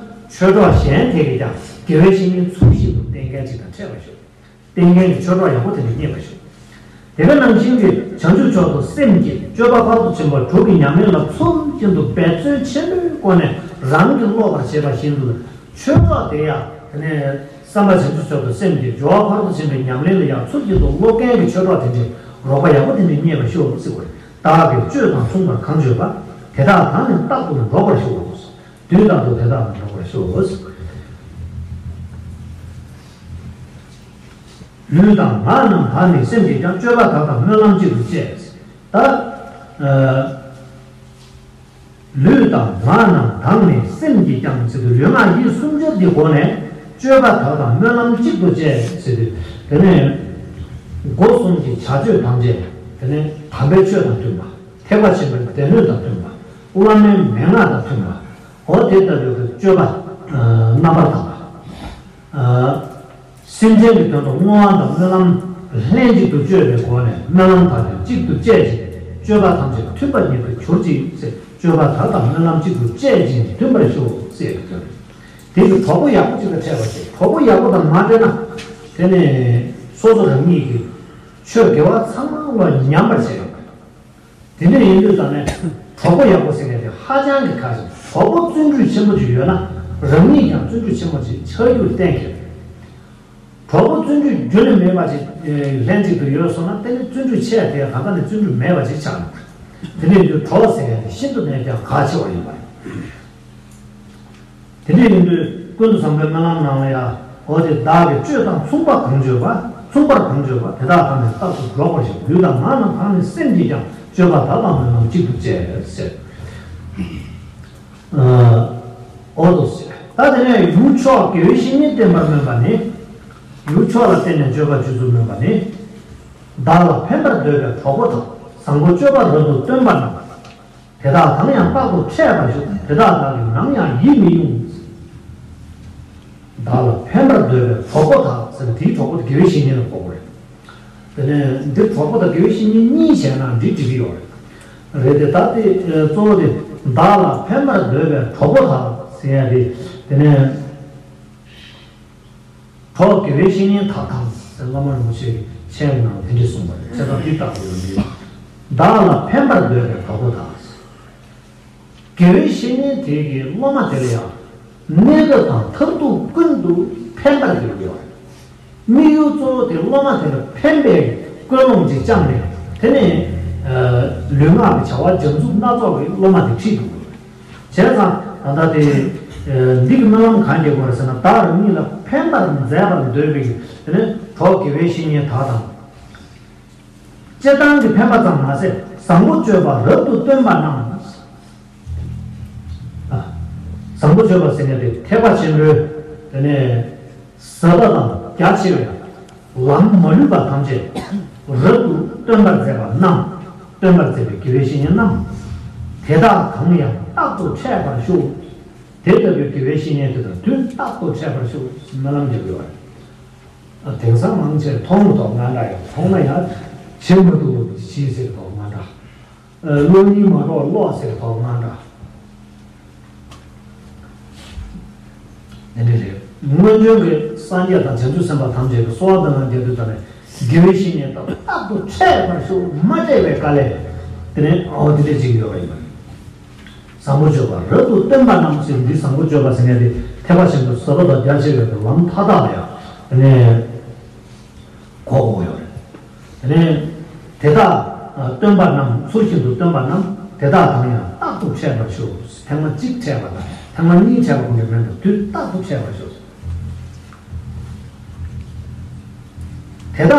ཆོས་གྲོགས་གཞན་དེ་གིས་ཀྱང་དགེ་བའི་བཤེས་གཉེན་ཚུལ་བཞིན་དུ་བསྟེན་མཁན་ཅིག་དང་འཕྲད་པར་ཤོག་བསྟེན་མཁན་གྱི་ཆོས་གྲོགས་ཡག་པོ་དེ་འདྲ་རྙེད་པར་ཤོག་དེ་ག་ནང་བཞིན་གྱི་བྱང་ཆུབ་མཆོག་ཏུ་སེམས་བསྐྱེད། སྤྱོད་པ་ཕ་རོལ་ཏུ་ཕྱིན་པ་དྲུག་གི་ཉམས་ལེན་ལ་ཚུལ་བཞིན་དུ་འབད་བརྩོན་ཆེན་པོའི་སྒོ་ནས་རང་གིས་སློབ་པར་བྱེད་པ་བཞིན་དུ། ཆོས་གྲོགས་དེ་ཡང་དེ་ནས་བསམ་པ་བྱང་ཆུབ་མཆོག་ཏུ་སེམས་བསྐྱེད། སྦྱོར་བ་ཕ་རོལ་ཏུ་ཕྱིན་པའི་ཉམས་ལེན་ལ་ཡང་ཚུལ་བཞིན་དུ་སློབ་མཁན་གྱི་ཆོས་གྲོགས་དེ་འདྲའི་རོགས་པ་ཡག་པོ་དེ་འདྲ་རྙེད་པར་ཤོག་ཟེར་བ་རེད། བདག་གིས་སྤྱོད་དང་མཚུངས་པར་གང་སྤྱོད་པ། དེ་དག་དང་ནི་རྟག་ཏུ་འགྲོགས་པར་ཤོག་དུས་རྟག་ཏུ་དེ་དག་དང་འགྲོགས་པར་ཤོག་ལུས་དང་ངག་རྣམས་དག་ནི་སེམས་ཀྱིས་ཀྱང་། སྤྱོད་པ་དག་དང་སྨོན་ལམ་གཅིག་ཏུ་བཅས། ད། ཨ། ལུས་དང་ངག་རྣམས་དག་ནི་སེམས་ཀྱིས་ཀྱང་ཟེར་དུས་ལུས་ངག་ཡིད་གསུམ་ཆར་གྱི་སྒོ་ནས་སྤྱོད་པ་དག་དང་སྨོན་ལམ་གཅིག་ཏུ་བཅས་ཟེར་དུས་དེ་ནས་སྒོ་གསུམ་གྱི་བྱ་སྤྱོད་ཐམས་ཅད་དེ་ནས་དམ་པའི་ཆོས་དང་མཐུན་པ། ཐེག་པ་ཆེན་པོའི་སྡེ་སྣོད་དང་མཐུན་པ། བླ་མའི་མན་ངག་དང་མཐུན་ འོ་དེ་ལྟ་བུའི་སྤྱོད་པ་རྣམ་པར་དག་པ། སེམས་ཅན་གྱི་དོན་དུ་བསྔོ་བ་དང་སྨོན་ལམ་ལྷན་ཅིག་ཏུ་སྤྱོད་པའི་སྒོ་ནས་སྨོན་ལམ་དག་ནི་གཅིག་ཏུ་བཅས་ཤིང་། སྤྱོད་པ་ཐམས་ཅད་མཐུན་པ་ཉིད་དུ་གྱུར་ཅིག་ཟེར། སྤྱོད་པ་དག་དང་སྨོན་ལམ་གཅིག་ཏུ་བཅས་ཤིང་མཐུན་པར་ཤོག་ཟེར་གྱི་དོན། དེ་གི་གྲོགས་པོ་ཡག་པོ་གཅིག་དང་འཕྲད་པ་བྱེད། གྲོགས་པོ་ཡག་པོ་དང་མ་འཕྲད་ན། དེ་ནི་སོ་སོ་རང་ཉིད་ཀྱི་ཆོས་དགེ་བ་ཚང་མ་ལ་ཉམས་པར་བྱེད་ཡོང་གི། དེ་འདྲ་ཡིན་དུས་ཙམ་ནས་གྲོགས་པོ་ཡག་པོ་ཟེར་མཁན་དེ་ཧ་ཅང་གི་ཁག་ཅིག་གྲོགས་པོ་བརྩོན་འགྲུས་ཆེན་པོ་ཅིག་ཡོད་ན་རང་ཉིད་ཀྱང་བརྩོན་འགྲུས་ཆེན་པོ་ཅིག་ཆགས་རྒྱུར་གཏན་འཁེལ། གྲོགས་པོ་བརྩོན་འགྲུས་རྒྱུན་ནས་མེད་པ་ཅིག་ལྷན་ཅིག་ཏུ་ཡོད་སོང་ན་དེ་ནི་བརྩོན་འགྲུས་ཆེ་དེ་གང་ལྟར་ནི་བརྩོན་འགྲུས་མེད་པ་ཅིག་ཆགས་འགྲོ། དེ་འདྲ་ཡིན་དུས་གྲོགས་ཟེར་མཁན་དེ་ཤིན་ཏུ་ནས་ཀྱང་གལ་ཆེ་བ་ཡིན་པ་རེད། དེ་འདྲ་ཡིན་དུས་ཀུན་ཏུ་བཟང་པོའི་སྨོན་ལམ་ནང་ལ་ཡང་། འོ་དེ་བདག་གི་སྤྱོད་དང་མཚུངས་པ་གང་བརྗོད་པ། མཚུངས་པར་གང་བརྗོད་པ། དེ་དག་གང་ནས་རྟག་ཏུ་སྒྲོག་པར་ཤོག་ལུས་དང་ངག་རྣམས་གང་ནས་སེམས་ཀྱིས་ཀྱང་། སྤྱོད་པ་དག་དང་སྨོན་ལམ་གཅིག་ཏུ་བཅས་ཟེར། འོ་དོ་ཟེར། ད་དེ་ནས་ཡུལ་མཆོག་དགེ་བའི་བཤེས་གཉེན་བསྟེན་པར་སྨོན་པ་ནི། ཡུལ་མཆོག་ལ་བརྟེན་ནས་སྤྱོད་པ་སྤྱོད་ཚུལ་སྨོན་པ་ནི། བདག་ལ་ཕན་པར་འདོད་པའི་གྲོགས་པོ་དག་བཟང་པོ་སྤྱོད་པ་རབ་ཏུ་སྟོན་པ་རྣམས། དེ་དག་དང་ཡང་རྟག་ཏུ་འཕྲད་པར་ཤོག་དེ་དག་དག་གིས་ནམ་ཡང་ཡིད་མི་དབྱུང་། བདག་ལ་ཕན་པར་འདོད་པའི་གྲོགས་པོ་དག་ཟེར་ན་དེའི་གྲོགས་པོ་དེ་དགེ་བའི་བཤེས་གཉེན་ལ་གོ་དགོས་རེད། དེ་ནས་འདིར་གྲོགས་པོ་དང་དགེ་བའི་བཤེས་གཉེན་གཉིས་བྱས་ན་འདི་འགྲིག་གི་ཡོད་རེད། རེད་དེ་ད་དེ་གཙོ་བོ་དེ་བདག་ལ་ཕན་པར་འདོད་པའི་གྲོགས་པོ་དག་ཟེར་ཡ་དེ། དེ་ནས། གྲོགས་དགེ་བའི་བཤེས་གཉེན་དག་དང་ཟེར་བླ་མ་རིན་པོ་ཆེ་གི་མཆན་གྱི་ནང་ལ་དེ་འདྲས་གསུངས་པ་རེད། བྱས་ཙང་འདི་ལྟ་བུ་ཡོད་མེད། བདག་ལ་ཕན་པར་འདོད་པའི་གྲོགས་པོ་དག་དགེ་བའི་བཤེས་གཉེན་དེ་གི་སློབ་མ་དེ་ལ་ཡང་གནས་སྐབས་དང་མཐར་ཐུག་ཀུན་ཏུ་ཕན་པར་འདོད་ཀྱི་ཡོད་རེད། དམིགས་ཡུལ་གཙོ་བོ་དེ་སློབ་མ་དེ་ལ་ཕན་པའི་ཀུན་སློང་ཅིག་བཅངས་ནས་དེ་ནས་ལུས་ངག་གི་བྱ་བ་བྱང་ཆུབ་སྣ་ཚོགས་ཀྱི་སློབ་མ་དེ་ཁྲིད་དགོས། བྱས་ཙང་ད་ལྟ་དེ། འདི་གི་སྨོན་ལམ་གང་རྒྱག་དགོས་རེད་ཟེར་ན། བདག་རང་ཉིད་ལ་ཕན་པར་མཛད་པར་འདོད་པའི་དེ་ནི་གྲོགས་དགེ་བའི་བཤེས་གཉེན་དག་དང་། སྤྱིར་བཏང་གི་ཕན་པ་ཙམ་མ་ཟད་བཟང་པོ་སྤྱོད་པ་རབ་ཏུ་སྟོན་པ་རྣམས། བཟང་པོ་སྤྱོད་པ་ཟེར་མཁན་དེ་ཐེག་པ་ཆེན་པོའི་དེ་ནི་ཟབ་པ་དང་རྒྱ་ཆེ་བའི་ལམ་མ་ལུས་པ་ཐམས་ཅད་རབ་ཏུ་སྟོན་པར་མཛད་པ་རྣམས། སྟོན་པར་མཛད་པའི་དགེ་བའི་བཤེས་གཉེན་རྣམས། དེ་དག་གང་ཡང་རྟག་ཏུ་འཕྲད་པར་ཤོག་དེ་ལྟ་བུའི་དགེ་བའི་བཤེས་གཉེན་དེ་དང་དུས་རྟག་ཏུ་འཕྲད་པར་ཤོག་སྨོན་ལམ་རྒྱག་དགོས་པ་རེད། དེང་སང་མང་ཆེ་མཐོང་མི་ཐོག་ང་འདྲ་ཡང་མཐོང་ན་ཡང་བྱེད་མི་ཐུབ་པ་ཞིག་ཟེར་ཐོག་ང་འདྲ། བློ་སྙིང་མ་འགྲོ་བ་བློ་ཟེར་ཐོག་ང་འདྲ། དེ་འདྲ་རེད། སྔོན་བྱོན་གྱི་སངས་རྒྱས་དང་བྱང་ཆུབ་སེམས་དཔའ་ཐམས་ཅད་ཀྱི་གསོལ་བ་འདེབས་ན་རྒྱ་མཚོའི་ཐ་ནས་དགེ་བའི་བཤེས་གཉེན་དང་རྟག་ཏུ་འཕྲད་པར་ཤོག་མ་འཕྲད་པའི་དཀའ་ལས། དེ་ནས་ཨོ་དེ་འདྲ་ཅིག་ཡོད་པ་ཡིན་པ་རེད། བཟང་པོ་སྤྱོད་པ་རབ་ཏུ་སྟོན་པ་རྣམས་ཟེར། འདི་བཟང་པོ་སྤྱོད་པ་ཟེར་མཁན་དེ་ཐེག་པ་ཆེན་པོའི་ཟབ་པ་དང་རྒྱ་ཆེ་བའི་ལམ་མཐའ་དག་ལ་ཡང་དེ་ནས་གོ་དགོས་ཡོད་རེད། དེ་ནས་དེ་དག་སྟོན་པ་རྣམས། ཚུལ་བཞིན་དུ་སྟོན་པ་རྣམས་དེ་དག་དང་ཡང་རྟག་ཏུ་འཕྲད་པར་ཤོག་ཐེངས་མ་གཅིག་འཕྲད་པ་དང་ཐེངས་མ་གཉིས་འཕྲད་པ་ཁོ་ནས་མེད་པར་དུས་རྟག་ཏུ་འཕྲད་པར་ཤོག་དེ་དག་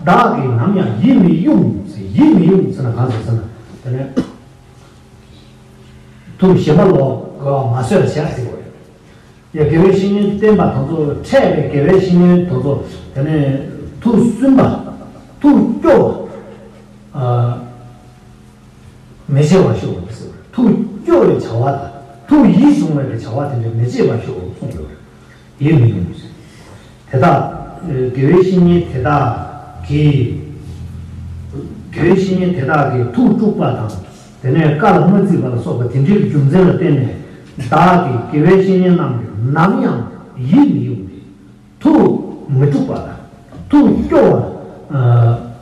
བདག་གིས་ནམ་ཡང་ཡིད་མི་དབྱུང་། ཡིད་མི་དབྱུང་ཟེར་ན་གང་ཟེར་ཟེར་ན། དེ་ནས་ཐུགས་ཞེན་པ་ལོག་དགོས་པ་མ་བཟོད་པ་བྱས་ཟེར་དགོས་རེད། ཡ་དགེ་བའི་བཤེས་གཉེན་བསྟེན་པ་དེ་ཚོ། འཕྲད་པའི་དགེ་བའི་བཤེས་གཉེན་དེ་ཚོ། དེ་ནས་ཐུགས་སུན་པ། ཐུགས་སྐྱོ་བ། ཨ། མི་བྱེད་པར་ཤོག་ཟེར། ཐུགས་སྐྱོ་བའི་བྱ་བ་དང་ཐུགས་ཡིད་གདུང་བའི་བྱ་བ་དེ་འདྲ་མི་བྱེད་པར་ཤོག་གསུངས་ཡོད་རེད། ཡིད་མི་དབྱུང་ཟེར། དེ་དག་དགེ་བའི་བཤེས་གཉེན་དེ་དག་གིས། དགེ་བའི་བཤེས་གཉེན་དེ་དག་གིས་ཐུགས་དཀྲུགས་པ་དང་། དེ་ནས་བཀའ་ལ་མ་བརྩིས་པ་ལ་སོགས་པ་དེ་འདྲའི་རྒྱུ་མཚན་ལ་བརྟེན་ནས། བདག་གིས་དགེ་བའི་བཤེས་གཉེན་རྣམས་ནམ་ཡང་ཡིད་མི་དབྱུང་སྟེ། ཐུགས་མི་དཀྲུགས་པ་དང་ཐུགས་སྐྱོ་བ། ཨ།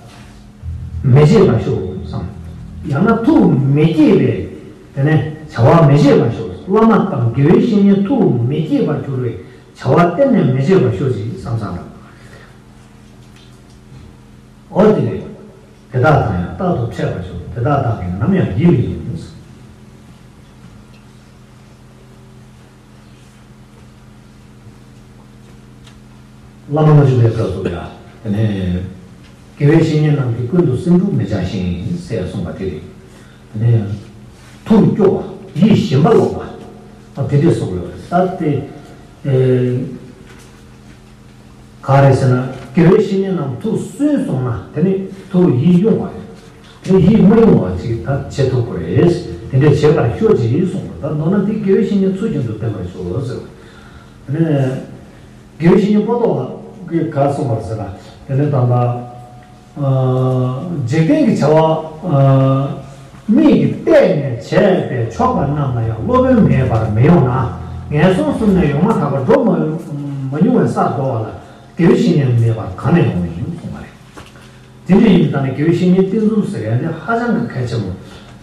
མི་བྱེད་པར་ཤོག་བསམ། ཡང་ན་ཐུགས་མི་དགྱེས་པའི་དེ་ནས་བྱ་བ་མི་བྱེད་པར་ཤོག་བླ་མ་དང་དགེ་བའི་བཤེས་གཉེན་ཐུགས་མི་དགྱེས་པར་གྱུར་བའི་བྱ་བ་གཏན་ནས་མི་བྱེད་པར་ཤོག་ཅིག་བསམ་བསམ་དང་། འོ་དེ་རེད། དེ་དག་དང་ཡང་རྟག་ཏུ་འཕྲད་པར་ཤོག་དེ་དག་བདག་གིས་ནམ་ཡང་ཡིད་མི་དབྱུང་། བླ་མ་མ་བྱུང་བའི་སྐབས་སུ་ཡང་དེ་ནས་དགེ་བའི་བཤེས་གཉེན་རྣམས་ཀྱིས་ཀུན་ཏུ་སེམས་སྡུག་མི་བྱ་ཞིང་ཟེར་གསུངས་པ་དེ་རེད། དེ་ནས་ཐུགས་སྐྱོ་བ། ཡིད་ཞེན་པ་ལོག་པ། ཨ། དེ་འདྲས་སོགས་ཡོད་རེད། ད་དེ་ཨེ། ག་རེ་ཟེར་ན། དགེ་བའི་བཤེས་གཉེན་རྣམས་ཐུགས་སུན་སོང་ན་དེ་ནི་ཐུགས་ཡིད་དབྱུང་བ་རེད། དེ་ཡིད་མ་དབྱུང་བ་ཅིག་ད་བྱེད་ཐུབ་དགོས་རེད། དེ་འདྲས་བྱེད་པར་ཤོག་ཅིག་གསུངས་པ། ད་མདོར་ན་འདི་དགེ་བའི་བཤེས་གཉེན་ཚུལ་བཞིན་དུ་བསྟེན་པར་ཞུ་ཟེར། དེ་ནས་དགེ་བའི་བཤེས་གཉེན་པོ་ཏོ་གིས་ག་གསུངས་པར་ཟེར་ན། དེ་ནས་ད་ལྟ་འཇིག་རྟེན་གྱི་བྱ་བ་མིག་གིས་བལྟས་ནས་བྱས་པས་ཆོག་པ་རྣམས་ལ་ཡང་སློབ་དཔོན་མེད་པར་མི་འོང་ན། ངན་སོང་གསུམ་ནས་ཡོང་མ་ཐག་པར་འགྲོ་མ་མ་མྱོང་བའི་སར་འགྲོ་བ་ལ་དགེ་བའི་བཤེས་གཉེན་མེད་པར་གང་ནས་འོང་ཡིན་གསུངས་པ་རེད། དེ་འདྲ་ཡིན་ཙང་ནས་དགེ་བའི་བཤེས་གཉེན་བསྟེན་ཚུལ་ཟེར་ཡ་འདི་ཧ་ཅང་གི་གལ་ཆེན་པོ་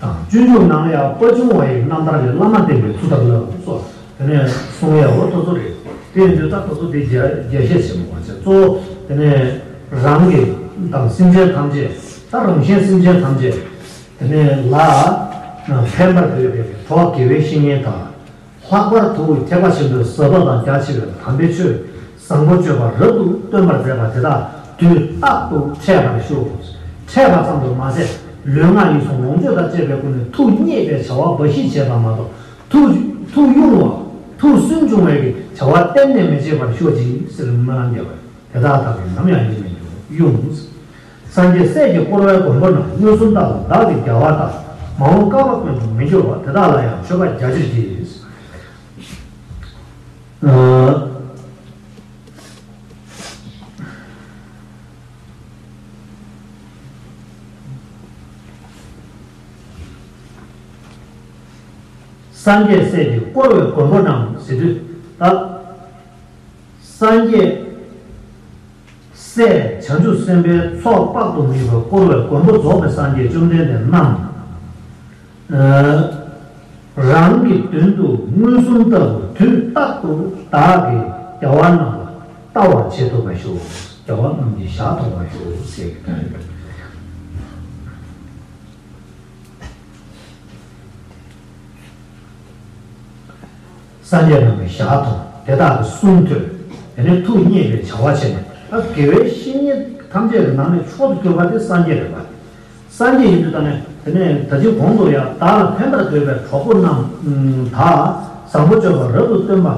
དང་། སྤྱོད་འཇུག་ནང་ལ་ཡང་དཔའ་ཆུང་བ་ཡི་རྣམ་ཐར་ལས། བླ་མ་བསྟེན་པའི་ཚུལ་ལྟར་བསླབ་སོགས་དེ་ནས་གསུང་ཡ་འོ་ཐོ་ཚོ་རེད། དེ་ཡིན་དུས་ད་ཁོ་ཚོ་དེ་རྒྱ་རྒྱ་བཤད་བྱེད་མི་དགོས་བྱས། གཙོ་བོ་དེ་ནས་རང་གི་དང་སེམས་ཅན་ཐམས་ཅད། ད་རང་གཞན་སེམས་ཅན་ཐམས་ཅད་དེ་ནས་ལ་ཕན་པར་འདོད་པའི་གྲོགས་དགེ་བའི་བཤེས་གཉེན་དང་། ལྷག་པར་དུ་ཐེག་པ་ཆེན་པོའི་ཟབ་པ་དང་རྒྱ་ཆེ་བའི་དམ་པའི་ཆོས་བཟང་པོ་སྤྱོད་པ་རབ་ཏུ་སྟོན་པར་མཛད་པ་དེ་དག་དུས་རྟག་ཏུ་འཕྲད་པར་ཞུ། འཕྲད་པ་ཙམ་དུ་མ་ཟད། ལུས་ངག་ཡིད་གསུམ་ལོངས་སྤྱོད་དང་བཅས་པའི་སྒོ་ནས་ཐུགས་མཉེས་པའི་བྱ་བ་འབའ་ཞིག་བྱེད་པ་མ་གཏོགས། ཐུགས་ཐུགས་དབྱུང་བ། ཐུགས་སུན་འབྱུང་བའི་བྱ་བ་གཏན་ནས་མི་བྱེད་པར་ཤོག་ཅིག་ཟེར། སྨོན་ལམ་རྒྱབ་པ། དེ་དག་དག་གིས་ནམ་ཡང་ཡིད་མི་དབྱུང་། སངས་རྒྱས་སྲས་ཀྱིས་བསྐོར་བའི་མགོན་པོ་རྣམས། མངོན་སུམ་རྟག་ཏུ་བདག་གིས་རྒྱལ་བ་ལྟ། མ་འོངས་བསྐལ་པ་ཀུན་ཏུ་མི་སྐྱོ་བ། དེ་དག་ལ་ཡང་མཆོད་པ་རྒྱ་ཆེར་བགྱི། སངས་རྒྱས་སྲས་ཀྱིས་བསྐོར་བའི་མགོན་པོ་རྣམས་ཟེར་དུས་ད། སངས་རྒྱས་སྲས་བྱང་ཆུབ་སེམས་དཔའི་ཚོགས་དཔག་ཏུ་མེད་པས་བསྐོར་བའི་མགོན་པོ་རྫོགས་པའི་སངས་རྒྱས་བཅོམ་ལྡན་འདས་རྣམས། རང་གི་མདུན་དུ་མངོན་སུམ་ལྟ་བུ་དུས་རྟག་ཏུ་བདག་གིས་རྒྱལ་བ་རྣམས་ལ་ལྟ་བར་བྱེད་ཐུབ་པར་ཤོག་རྒྱལ་བ་རྣམས་ཀྱི་ཞལ་མཐོང་བར་ཤོག་ཟེར་གྱི་དོན་རེད། སངས་རྒྱས་རྣམས་ཀྱི་ཞལ་མཐོང་། དེ་དག་གི་གསུང་ཐོས། དེ་ནས་ཐུགས་མཉེས་པའི་བྱ་བ་བྱས་ནས། ད་དགེ་བའི་བཤེས་གཉེན་ཐམས་ཅད་ཀྱི་ནང་ནས་མཆོག་ཏུ་གྱུར་པ་དེ་སངས་རྒྱས་རེད་པ། སངས་རྒྱས་ཡིན་དུས་ད་ནས་དེ་ནས་ད་ཅི་གོང་དུ་ཡང་བདག་ལ་ཕན་པར་འདོད་པའི་གྲོགས་པོ་རྣམས་དག་བཟང་པོ་སྤྱོད་པ་རབ་ཏུ་སྟོན་པ་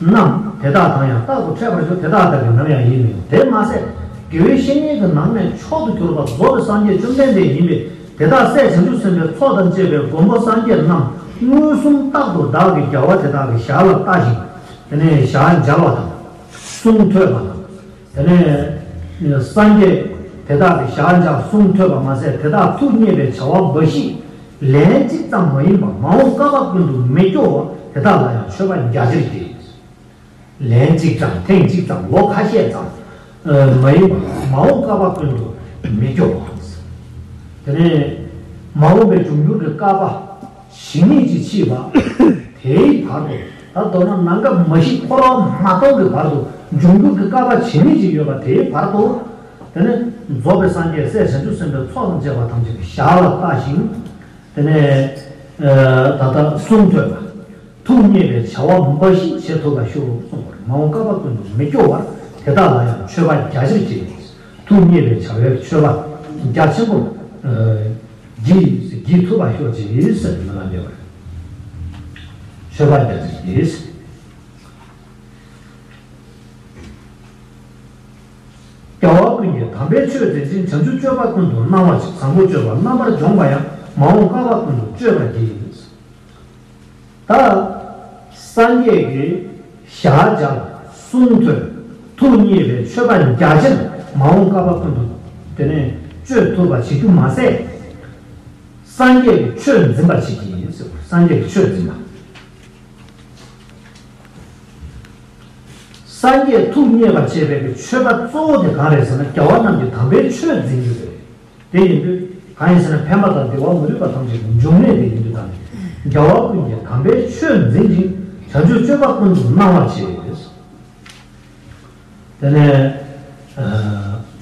རྣམས་དེ་དག་དང་ཡང་རྟག་ཏུ་འཕྲད་པར་ཤོག་དེ་དག་དག་གིས་ནམ་ཡང་ཡིད་མི་དབྱུང་། དེ་མ་ཟད། དགེ་བའི་བཤེས་གཉེན་གྱི་ནང་ནས་མཆོག་ཏུ་གྱུར་པ་རྫོགས་པའི་སངས་རྒྱས་བཅོམ་ལྡན་འདས་ཡིན་པས། དེ་དག་སྲས་བྱང་ཆུབ་སེམས་དཔའི་ཚོགས་དང་བཅས་པའི་མགོན་པོ་སངས་རྒྱས་རྣམས་མངོན་སུམ་རྟག་ཏུ་བདག་གིས་རྒྱལ་བ་དེ་དག་གི་ཞལ་ལ་ལྟ་ཞིང་། དེ་ནས་ཞལ་མཇལ་བ་དང་། གསུང་ཐོས་པ་དང་། དེ་ནས་སངས་རྒྱས་དེ་དག་གི་ཞལ་མཇལ་གསུང་ཐོས་པ་མ་ཟད། དེ་དག་ཐུགས་མཉེས་པའི་བྱ་བ་འབའ་ཞིག་ལན་གཅིག་ཙམ་མ་ཡིན་པར་མ་འོངས་བསྐལ་པ་ཀུན་ཏུ་མི་སྐྱོ་བར་དེ་དག་ལ་ཡང་མཆོད་པ་རྒྱ་ཆེར་བགྱི། ལན་གཅིག་ཙམ་ཐེངས་གཅིག་ཙམ་ལོ་ཁ་ཤས་ཙམ་མ་ཡིན་པར་མ་འོངས་བསྐལ་པ་ཀུན་ཏུ་མི་སྐྱོ་བ། དེ་ནས་མ་འོངས་པའི་འབྱུང་འགྱུར་གྱི་བསྐལ་པ་ཇི་སྙེད་ཅིག་མཆིས་པ་དེའི་བར་དུ། ད་མདོར་ན་ནམ་མཁའ་མ་ཤི་འཁོར་བ་མ་སྟོངས་ཀྱི་བར་དུ་འབྱུང་འགྱུར་གྱི་བསྐལ་པ་ཇི་སྙེད་ཅིག་ཡོད་པ་དེའི་བར་དུ། དེ་ནས་རྫོགས་པའི་སངས་རྒྱས་སྲས་བྱང་ཆུབ་སེམས་དཔའི་ཚོགས་དང་བཅས་པ་ཐམས་ཅད་ཀྱི་ཞལ་ལ་ལྟ་ཞིང་། དེ་ནས་ད་ལྟ་གསུང་ཐོས་པ། ཐུགས་མཉེས་པའི་བྱ་བ་འབའ་ཞིག་བྱེད་ཐུབ་པར་ཤོག་གསུངས་པར། མ་འོངས་བསྐལ་པ་ཀུན་ཏུ་མི་སྐྱོ་བར་དེ་དག་ལ་ཡང་མཆོད་པ་རྒྱ་ཆེར་བགྱི། ཐུགས་མཉེས་པའི་བྱ་བའི་མཆོད་པ་རྒྱ་ཆེན་པོ་བགྱི་བགྱི་ཐུབ་པར་ཤོག་ཅིག་ཟེར་ནས་སྨོན་ལམ་འདེབས་པ་རེད། མཆོད་པ་རྒྱ་ཆེར་བགྱི། རྒྱལ་བ་ཀུན་གྱི་དམ་པའི་ཆོས་འཛིན་ཅིང་། བྱང་ཆུབ་སྤྱོད་པ་ཀུན་ཏུ་སྣང་བར་བྱེད། བཟང་པོ་སྤྱོད་པ་རྣམ་པར་སྦྱོང་བ་ཡང་། མ་འོངས་བསྐལ་པ་ཀུན་ཏུ་སྤྱོད་པར་བགྱི། ད་སངས་རྒྱས་ཀྱི་ཞལ་མཇལ། གསུང་ཐོས། ཐུགས་མཉེས་པའི་མཆོད་པ་རྒྱ་ཆེར་མ་འོངས་བསྐལ་པ་ཀུན་ཏུ་དེ་ནས་སྤྱོད་ཐུབ་པ་བྱེད་རྒྱུ་མ་ཟད། སངས་རྒྱས་ཀྱི་ཆོས་འཛིན་པ་བྱེད་ཀྱི་ཡིན་ཟེར། སངས་རྒྱས་ཀྱི་ཆོས་འཛིན་པ། སངས་རྒྱས་ཐུགས་མཉེས་པར་བྱེད་པའི་མཆོད་པ་གཙོ་བོ་དེ་གང་རེད་ཟེར་ན། རྒྱལ་བ་རྣམས་ཀྱི་དམ་པའི་ཆོས་འཛིན་རྒྱུ་རེད། དེ་ཡིན་དུས་གང་ཡིན་ཟེར་ན། ཕན་པ་དང་བདེ་བ་མ་ལུས་པ་ཐམས་ཅད་ཀྱི་འབྱུང་གནས་དེ་ཡིན་དུས་ད་ནི། རྒྱལ་བ་ཀུན་གྱི་དམ་པའི་ཆོས་འཛིན་ཅིང་། བྱང་ཆུབ་སྤྱོད་པ་ཀུན་ཏུ་སྣང་བར་བྱེད། དེ་ནས་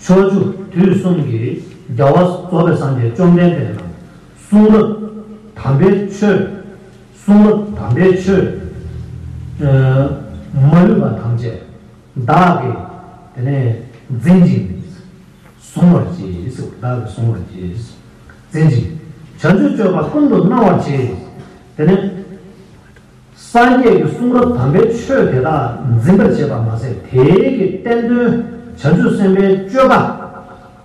ཕྱོགས་བཅུ་དུས་གསུམ་གྱི་རྒྱལ་བ་རྫོགས་པའི་སངས་རྒྱས་བཅོམ་ལྡན་འདས་རྣམས་གསུང་རབ་དམ་པའི་ཆོས། གསུང་རབ་དམ་པའི་ཆོས་མ་ལུས་པ་ཐམས་ཅད་བདག་གིས་དེ་ནས་འཛིན་ཅིང་། གཟུང་བར་བྱེད་ཟེར། བདག་གིས་གཟུང་བར་བྱེད། འཛིན་ཅིང་། བྱང་ཆུབ་སྤྱོད་པ་ཀུན་ཏུ་སྣང་བར་བྱེད། དེ་ནས་སངས་རྒྱས་ཀྱི་གསུང་རབ་དམ་པའི་ཆོས་དེ་དག་འཛིན་པར་བྱེད་པ་མ་ཟད། དེའི་གི་བསྟན་དོན་བྱང་ཆུབ་སེམས་དཔའི་སྤྱོད་པ།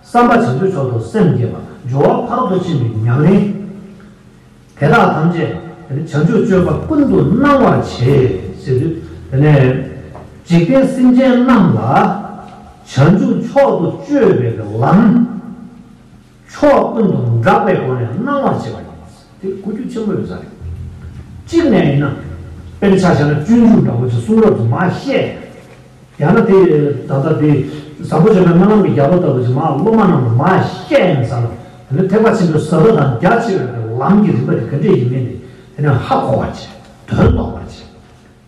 བསམ་པ་བྱང་ཆུབ་མཆོག་ཏུ་སེམས་བསྐྱེད་པ། སྦྱོར་བ་ཕ་རོལ་ཏུ་ཕྱིན་པའི་ཉམས་ལེན། དེ་དག་ཐམས་ཅད་ དེ་ནས་བྱང་ཆུབ་སྤྱོད་པ་ཀུན་ཏུ་སྣང་བར་བྱེད་ཟེར་དུས། དེ་ནས་འཇིག་རྟེན་སེམས་ཅན་རྣམས་ལ་བྱང་ཆུབ་མཆོག་ཏུ་སྤྱོད་པའི་ལམ། ཕྱོགས་ཀུན་ཏུ་འདྲེས་པའི་སྒོ་ནས་སྣང་བར་བྱེད་པ་ཡིན་པ། དེ་གོ་རྒྱུ་ཆེན་པོ་ཡོད་ས་རེད། གཅིག་ནས་ཡིན་ན། དཔེར་ཆ་བཞག་ན་སྤྱོད་འཇུག་འདྲ་བོ་ཅིག་གསུང་རབ་ཏུ་མར་བཤད། ཡང་ན་དེ་ད་ལྟ་དེ་ཟམ་པ་ཆེན་པོའི་སྨོན་ལམ་གྱི་རྒྱལ་པོ་ལྟ་བུ་ཅིག་མར་སློབ་མ་རྣམས་ལ་མར་བཤད་ཡིན་ས་ལ། དེ་ནས་ཐེག་པ་ཆེན་པོའི་ཟབ་པ་དང་རྒྱ་ཆེ་བའི་ལམ་གྱི་རིམ་པ་དེ་ག་འདྲས་ཡིན་མིན་དེ། དེ་ནས་ཧ་གོ་བར་བྱེད། དོན་རྟོགས་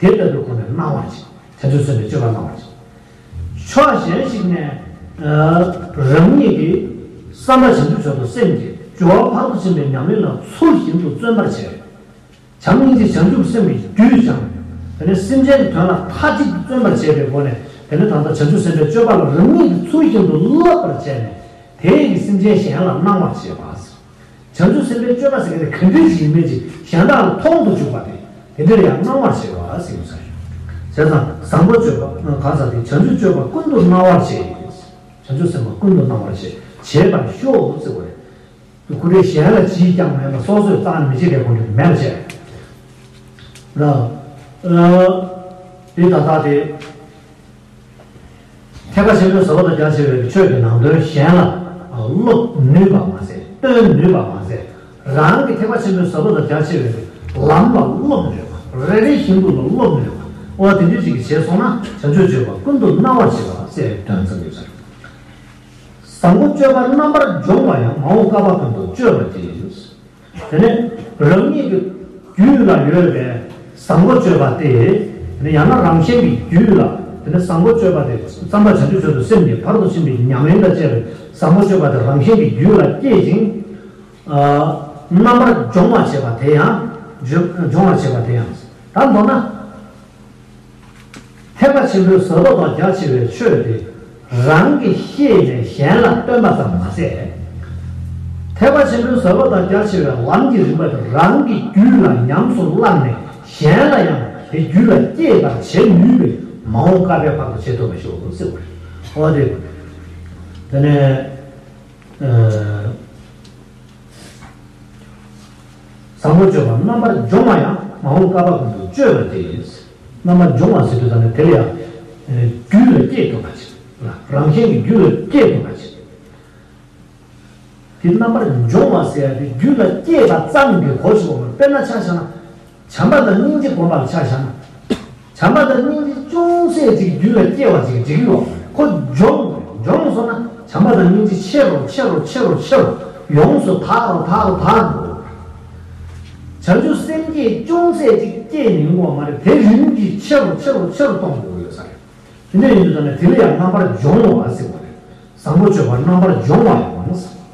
པར་བྱེད། དེ་ལྟ་བུའི་སྒོ་ནས་སྣང་བར་བྱེད། བྱང་ཆུབ་སེམས་དཔའི་སྤྱོད་པ་སྣང་བར་བྱེད། ཕྱོགས་གཞན་ཞིག་ནས། ཨ། རང་ཉིད་ཀྱི་བསམ་པ་བྱང་ཆུབ་མཆོག་ཏུ་སེམས་བསྐྱེད། སྦྱོར་བ་ཕར་ཏུ་ཕྱིན་པའི་ཉམས་ལེན་ལ་ཚུལ་བཞིན་དུ་བརྩོན་པར་བྱེད། བྱམས་སྙིང་རྗེ་བྱང་ཆུབ་སེམས་ཀྱི་རྒྱུད་སྦྱངས། དེ་ནས་སེམས་ཅན་གྱི་དོན་ལ་མཐའ་གཅིག་ཏུ་བརྩོན་པར་བྱེད་པའི་སྒོ་ནས། དེ་ནས་ད་ལྟ་བྱང་ཆུབ་སེམས་དཔའི་སྤྱོད་པ་ལ་རང་ཉིད་ཀྱིས་ཚུལ་བཞིན་དུ་བསླབ་པར་བྱས་ནས། དེ་ཡི་སེམས་ཅན་གཞན་ལ་སྣང་བར་བྱེད་པ། བྱང་ཆུབ་སེམས་དཔའི་སྤྱོད་པ་ཟེར་མཁན་དེ་ག་འདྲ་ཞིག་ཡིན་མིན་ཅིག་གཞན་དག་ལ་མཐོང་དུ་འཇུག་པ་དེ། དེ་འདྲར་ཡང་སྣང་བར་བྱེད་པ་ཟེར་ཡོད་ས་རེད། བྱས་ཙང་བཟང་པོ་སྤྱོད་པ་གང་ཟག་དེ་བྱང་ཆུབ་སྤྱོད་པ་ཀུན་ཏུ་སྣང་བར་བྱེད། བྱང་ཆུབ་སེམས་དཔའ་ཀུན་ཏུ་སྣང་བར་བྱེད། བྱེད་པར་ཤོག་ཟེར་བ་རེད། ཁོ་རེ་གཞན་ལ་ཅིས་ཀྱང་མེད་པ་སོ་སོས་རྩ་ནས་མི་བྱེད་པའི་སྒོ་ནས་མེད་པ་བྱས། ལ། ཨ། དེ་ད་ལྟ་དེ། ཐེག་པ་ཆེན་པོའི་ཟབ་པ་དང་རྒྱ་ཆེ་བའི་ཆོས་ཀྱི་ནང་དོན་གཞན་ལ་སློབ་ནུས་པ་མ་ཟད། སྟོན་ནུས་པ་མ་ཟད། རང་གི་ཐེག་པ་ཆེན་པོའི་ཟབ་པ་དང་རྒྱ་ཆེ་བའི་ལམ་ལ་སློབ་ནུས་པ། རེ་རེ་བཞིན་དུ་ལ་སློབ་ནུས་པ། འོ་དེ་འདྲ་ཞིག་གིས་བྱས་སོང་ན་བྱང་ཆུབ་སྤྱོད་པ་ཀུན་ཏུ་སྣང་བར་བྱེད་པ་ཟེར་དོན་ཚང་གི་ཡོད་ས་རེད། བཟང་པོ་སྤྱོད་པ་རྣམ་པར་སྦྱོང་བ་ཡང་མ་འོངས་བསྐལ་པ་ཀུན་ཏུ་སྤྱོད་པར་བགྱི། དེ་ནས་རང་ཉིད་ཀྱི་རྒྱུད་ལ་ཡོད་པའི་བཟང་པོ་སྤྱོད་པ་སྟེ། དེ་ནས་ཡང་ན་རང་གཞན་གྱི་རྒྱུད་ལ། དེ་ནས་བཟང་པོ་སྤྱོད་པ་དེ་བསམ་པ་བྱང་ཆུབ་མཆོག་ཏུ་སེམས་བསྐྱེད་ཕར་ཏུ་ཕྱིན་པའི་ཉམས་ལེན་དང་བཅས་པའི་བཟང་པོ་སྤྱོད་པ་དེ་རང་གཞན་གྱི་རྒྱུད་ལ་སྐྱེད་ཅིང་། ཨ། རྣམ་པར་སྦྱོང་བར་བྱེད་པ་དེ་ཡང་། སྦྱོང་སྦྱོང་བར་བྱེད་པ་དེ་ཡང་། ད་མདོར་ན། ཐེག་པ་ཆེན་པོའི་ཟབ་པ་དང་རྒྱ་ཆེ་བའི་ཆོས་དེ་རང་གིས་ཤེས་ནས་གཞན་ལ་སྟོན་པ་ཙམ་མ་ཟད། ཐེག་པ་ཆེན་པོའི་ཟབ་པ་དང་རྒྱ་ཆེ་བའི་ལམ་གྱི་རིམ་པ་དེ་རང་གི་རྒྱུད་ལ་ཉམས་སུ་བླངས་ནས་གཞན་ལ་ཡང་དེ་རྒྱུད་ལ་སྐྱེད་པར་བྱེད་ནུས་པའི་མ་འོངས་བསྐལ་པའི་བར་དུ་བྱེད་ཐུབ་པར་ཤོག་ཟེར་བ་རེད། འོ་དེ། དེ་ནས། ཨ། བཟང་པོ་སྤྱོད་པ་རྣམ་པར་སྦྱོང་བ་ཡང་མ་འོངས་བསྐལ་པ་ཀུན་ཏུ་སྤྱོད་པར་བགྱི། རྣམ་པར་སྦྱོང་བ་ཟེར་དུས་ཙམ་ནས་དེ་ལ་ཡང་། ཨ། རྒྱུད་ལ་སྐྱེས་ཐུབ་པ་བྱེད། རང་གཞན་གྱི་རྒྱུད་ལ་སྐྱེས་ཐུབ་པ་བྱེད། དེ་རྣམ་པར་སྦྱོང་བ་ཟེར་ཡ་དེ་རྒྱུད་ལ་སྐྱེས་པ་ཙམ་གྱིས་གོ་ཆོད་པ་མ་རེད། དཔེར་ན་ཆ་བཞག་ན། བྱམས་པ་དང་སྙིང་རྗེ་སྒོམ་པ་ལ་ཆ་བཞག་ན། བྱམས་པ་དང་སྙིང་རྗེ་ཅུང་ཟད་ཅིག་རྒྱུད་ལ་སྐྱེ་བ་ཅིག་འགྲིག་གི་ཡོད་མ་རེད། ཁོ་སྦྱོང་དགོས། སྦྱོང་སོང་ན་བྱམས་པ་དང་སྙིང་རྗེ་ཆེ་རུ་ཆེ་རུ་ཆེ་རུ་ཆེ་རུ་ཡོངས་སུ་དག་རུ་དག་རུ་དག་རུ་འགྲོ། བྱང་ཆུབ་སེམས་བསྐྱེད་ཅུང་ཟད་ཅིག་སྐྱེས་ནས་ཡོང་གི་ཡོད་མ་རེད། དེ་རིམ་གྱིས་ཆེ་རུ་ཆེ་རུ་ཆེ་རུ་གཏོང་དགོས་ཡོད་ས་རེད། དེ་འདྲ་ཡིན་དུས་ད་ནི་དེ་ལ་ཡང་རྣམ་པར་སྦྱོང་བ་ཟེར་བ་རེད། བཟང་པོ་སྤྱོད་པ་རྣམ་པར་སྦྱོང་བ་ཡང་ཟེར།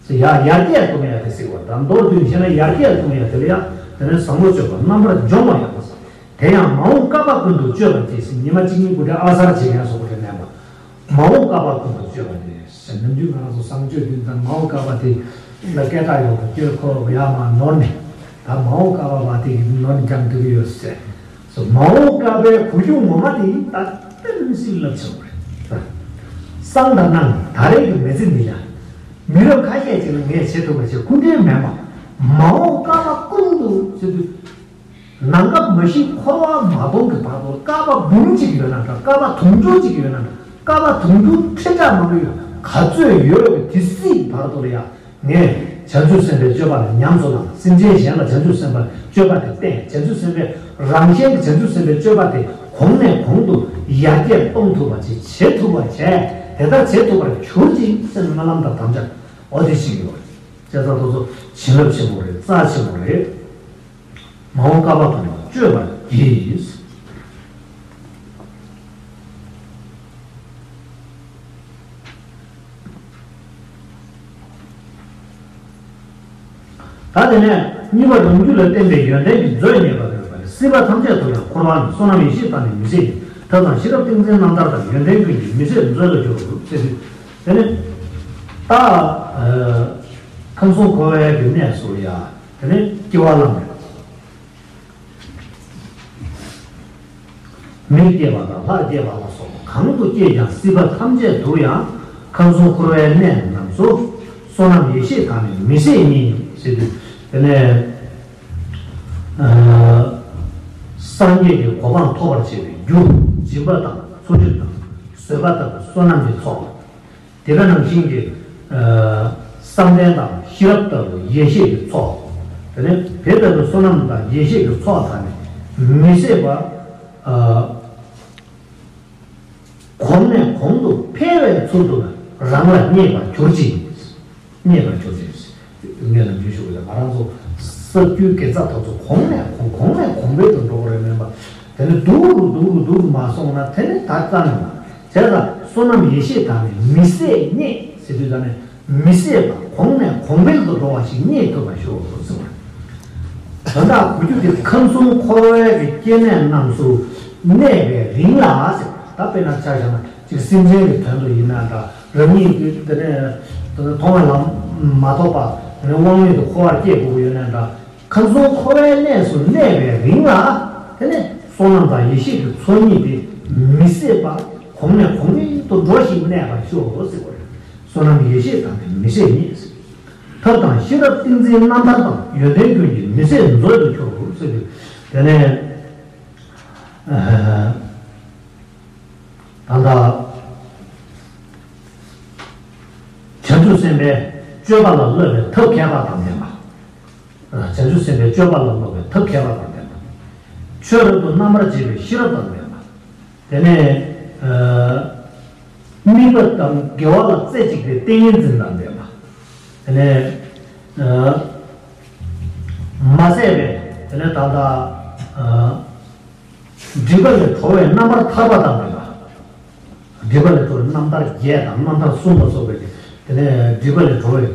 ཡ། ཡར་རྒྱས་གཏོང་ཡ་དེ་ཟེར་བ་དང་། མདོར་བསྡུས་བྱས་ན་ཡར་རྒྱས་གཏོང་ཡ་དེ་ལ་ཡང་དེ་ནས་བཟང་པོ་སྤྱོད་པ་རྣམ་པར་སྦྱོང་བ་ཡང་ཟེར། དེ་ཡང་མ་འོངས་བསྐལ་པ་ཀུན་ཏུ་སྤྱོད་པར་བགྱི་ཟེར། ཉི་མ་གཅིག་གཉིས་པོ་དེ་ཨ་གསར་བྱེད་མཁན་སོགས་པོ་དེ་མེད་པ། མ་འོངས་བསྐལ་པ་ཀུན་ཏུ་སྤྱོད་པ་དེ་ཟེར། ནམ་རྒྱུན་ང་རང་ཚོ་བཟང་སྤྱོད་འདི་ཙམ་མ་འོངས་བསྐལ་པ་དེ་ལ་སྐད་གྲགས་ཡོང་དུ་སྐྱོད་ཁོ་ཡ་མ་ནོར་ནས། ད་མ་འོངས་བསྐལ་པ་བ་དེ་ནོར་ནས་ཀྱང་འདུག་ཡོད་ཟེར། སོ། མ་འོངས་བསྐལ་པའི་གོ་རྒྱུ་ངོ་མ་དེ་ད་ལྟ་ནས་སྲིད་ལབ་ཆོག་རེད། སང་ད་ནང་ད་རེས་ཀྱི་མི་ཚེ་འདི་ལ། མི་རབས་ཁ་ཤས་ཅིག་ལ་ངས་བྱེད་ཐུབ་པ་བྱེད། སྐུ་དྲིན་མེད་པ། མ་འོངས་བསྐལ་པ་ཀུན་ཏུ་ཟེར་དུས། ནམ་མཁའ་མ་ཤི་འཁོར་བ་མ་སྟོངས་ཀྱི་བར་དུ་བསྐལ་པ་འབུམ་གཅིག་ཡོད་ན་འདྲ། བསྐལ་པ་དུང་ཕྱུར་གཅིག་ཡོད་ན་འདྲ། བསྐལ་པ་དུང་ཕྱུར་ཁྲི་ཕྲག་མང་པོ་ཡོད། ག་ཚོད་ཡོད་པའི་དེ་སྲིད་བར་དུ་ལ་ཡ། ངས་བྱང་ཆུབ་སེམས་དཔའི་སྤྱོད་པ་ལ་ཉམས་སུ་བླངས། སེམས་ཅན་གཞན་ལ་བྱང་ཆུབ་སེམས་དཔའི་སྤྱོད་པ་དེ་བསྟན། བྱང་ཆུབ་སེམས་དཔའི་རང་གཞན་གྱི་བྱང་ཆུབ་སེམས་དཔའི་སྤྱོད་པ་དེ་གོང་ནས་གོང་དུ་ཡར་རྒྱས་གཏོང་ཐུབ་པ་ཅིག་བྱེད་ཐུབ་པ་བྱས། དེ་ལྟར་བྱེད་ཐུབ་པར་གྱུར་ཅིག་ཟེར་ནས་སྨོན་ལམ་དང་དམ་བཅའ་འོ་དེ་ཞིག་ཡོད། བྱས་ཙང་དེ་ཚོ་བྱིན་རླབས་ཆེན་པོ་རེད། རྩ་ཆེན་པོ་རེད། མ་འོངས་བསྐལ་པ་ཀུན་ཏུ་སྤྱོད་པར་བགྱི། ད་དེ་ནས་གཉིས་པ་རང་རྒྱུད་ལ་བརྟེན་པའི་ཡོན་ཏན་གྱི་མཛོད་རྙེད་པ་ཡོད་པ་ལས། སྲིད་པ་ཐམས་ཅད་དུ་ཡང་འཁོར་བ་ནི། བསོད་ནམས་ཡེ་ཤེས་དང་ནི་མི་ཟད་ཀྱི། ཐབས་དང་ཤེས་རབ་ཏིང་འཛིན་རྣམ་ཐར་དང་། ཡོན་ཏན་ཀུན་གྱི་མི་ཟད་མཛོད་དུ་གྱུར་ཟེར་དུས། དེ་ནི་ད་ཁམས་གསུམ་འཁོར་བའི་གི་གནས་སུ་ཡ། དེ་ནི་སྐྱེ་བ་བླངས་ནས། མིར་སྐྱེས་པ་དང་ལྷར་སྐྱེས་པ་ལ་སོགས་པ་གང་དུ་སྐྱེས་ཀྱང་སྲིད་པ་ཐམས་ཅད་དུ་ཡང་ཁམས་གསུམ་འཁོར་བའི་གནས་རྣམས་སུ་བསོད་ནམས་ཡེ་ཤེས་དང་ནི་མི་ཟད་ཉིད་ཟེར་དུས། དེ་ནས་ སངས་རྒྱས་ཀྱི་གོ་འཕང་ཐོབ་པར་བྱེད་པའི་རྒྱུ། སྦྱིན་པ་དང་འཚོ་སྡོད་དང་བཟོད་པ་ལྟ་བུ་བསོད་ནམས་ཀྱི་ཚོགས། དེ་ག་ནང་བཞིན་གྱི་བསམ་གཏན་དང་ཤེས་རབ་ལྟ་བུ་ཡེ་ཤེས་ཀྱི་ཚོགས། དེ་ནས་དེ་ལྟ་བུའི་བསོད་ནམས་དང་ཡེ་ཤེས་ཀྱི་ཚོགས་དག་ནི་མི་ཟད་པ། གོང་ནས་གོང་དུ་འཕེལ་བའི་ཚུལ་དུ་རང་ལ་བརྙེས་པར་གྱུར་ཅིག། བརྙེས་པར་གྱུར་ཅིག། ངས་ནམ་རྒྱུན་ཞུ་གི་ཡོད། ང་རང་ཚོ་ས་རྒྱུའི་དགེ་རྩ་དེ་ཚོ་གོང་ནས་གོང་གོང་ནས་གོང་འཕེལ་དུ་འགྲོ་གི་རེད་མིན་པ། དེ་ནས་སྡུག་རུ་སྡུག་རུ་སྡུག་རུ་མ་སོང་ན་དེ་ནི་ད་རྩ་ནས་མ། བྱས་ཙང་བསོད་ནམས་ཡེ་ཤེས་དག་ནི་མི་ཟད་བརྙེས་ཟེར་དུས་ད་ནི། མི་ཟད་པ་གོང་ནས་གོང་འཕེལ་དུ་འགྲོ་བ་ཞིག་རྙེད་ཐུབ་པར་ཤོག་གསུངས། དོན་དག་གོ་རྒྱུ་དེ་ཁམས་གསུམ་འཁོར་བའི་གི་སྐྱེ་གནས་རྣམས་སུ་གནས་པའི་རིང་ལ་ཟེར། ད་དཔེར་ན་ཆ་བཞག་ན་ཅིག་སེམས་ཅན་གྱི་དོན་དུ་ཡིན་ན་འདྲ། རང་ཉིད་ཀྱི་དེ་ནས་མཐོང་བ་ལ་མ་ཐོགས་པ་དེ་ནས་དབང་མེད་དུ་འཁོར་བར་སྐྱེ་དགོས་ཀྱི་ཡོད་ན་འདྲ། ཁམས་གསུམ་འཁོར་བའི་གནས་སུ་གནས་པའི་རིང་ལ། དེ་ནས་བསོད་ནམས་དང་ཡེ་ཤེས་ཀྱི་ཚོགས་གཉིས་དེ་མི་ཟད་པ་གོང་ནས་གོང་འཕེལ་དུ་འགྲོ་ཞིང་གནས་པར་ཤོག་ཟེར་བ་རེད། བསོད་ནམས་ཡེ་ཤེས་དང་དེ་མི་ཟད་ཉིད། ཐབས་དང་ཤེས་རབ་ཏིང་འཛིན་རྣམ་ཐར་དང་། ཡོན་ཏན་ཀུན་གྱི་མི་ཟད་མཛོད་དུ་གྱུར་ཟེར་དུས། དེ་ནས་ད་ལྟ་བྱང་ཆུབ་སེམས་དཔའི་སྤྱོད་པ་ལ་སློབ་པའི་ཐབས་མཁས་པ་དང་ལྡན་པ། བྱང་ཆུབ་སེམས་དཔའི་སྤྱོད་པ་ལ་སློབ་པའི་ཐབས་མཁས་པ་དང་ལྡན་པ། ཆོས་རབ་ཏུ་རྣམ་པར་འབྱེད་པའི་ཤེས་རབ་དང་ལྡན་པ། དེ་ནས་དམིགས་པ་དང་དགེ་བ་ལ་རྩེ་གཅིག་པའི་ཏིང་ངེ་འཛིན་དང་ལྡན་པ། དེ་ནས་མ་ཟད་པའི་དེ་ནས་ད་ལྟ་སྒྲིབ་པ་ལས་གྲོལ་བའི་རྣམ་པར་ཐར་པ་དང་ལྡན་པ། སྒྲིབ་པ་ལས་གྲོལ་བའི་རྣམ་ཐར་བརྒྱད་དང་རྣམ་ཐར་གསུམ་ལ་སོགས་པའི་དེ་ནས་སྒྲིབ་པ་ལས་གྲོལ་བའི་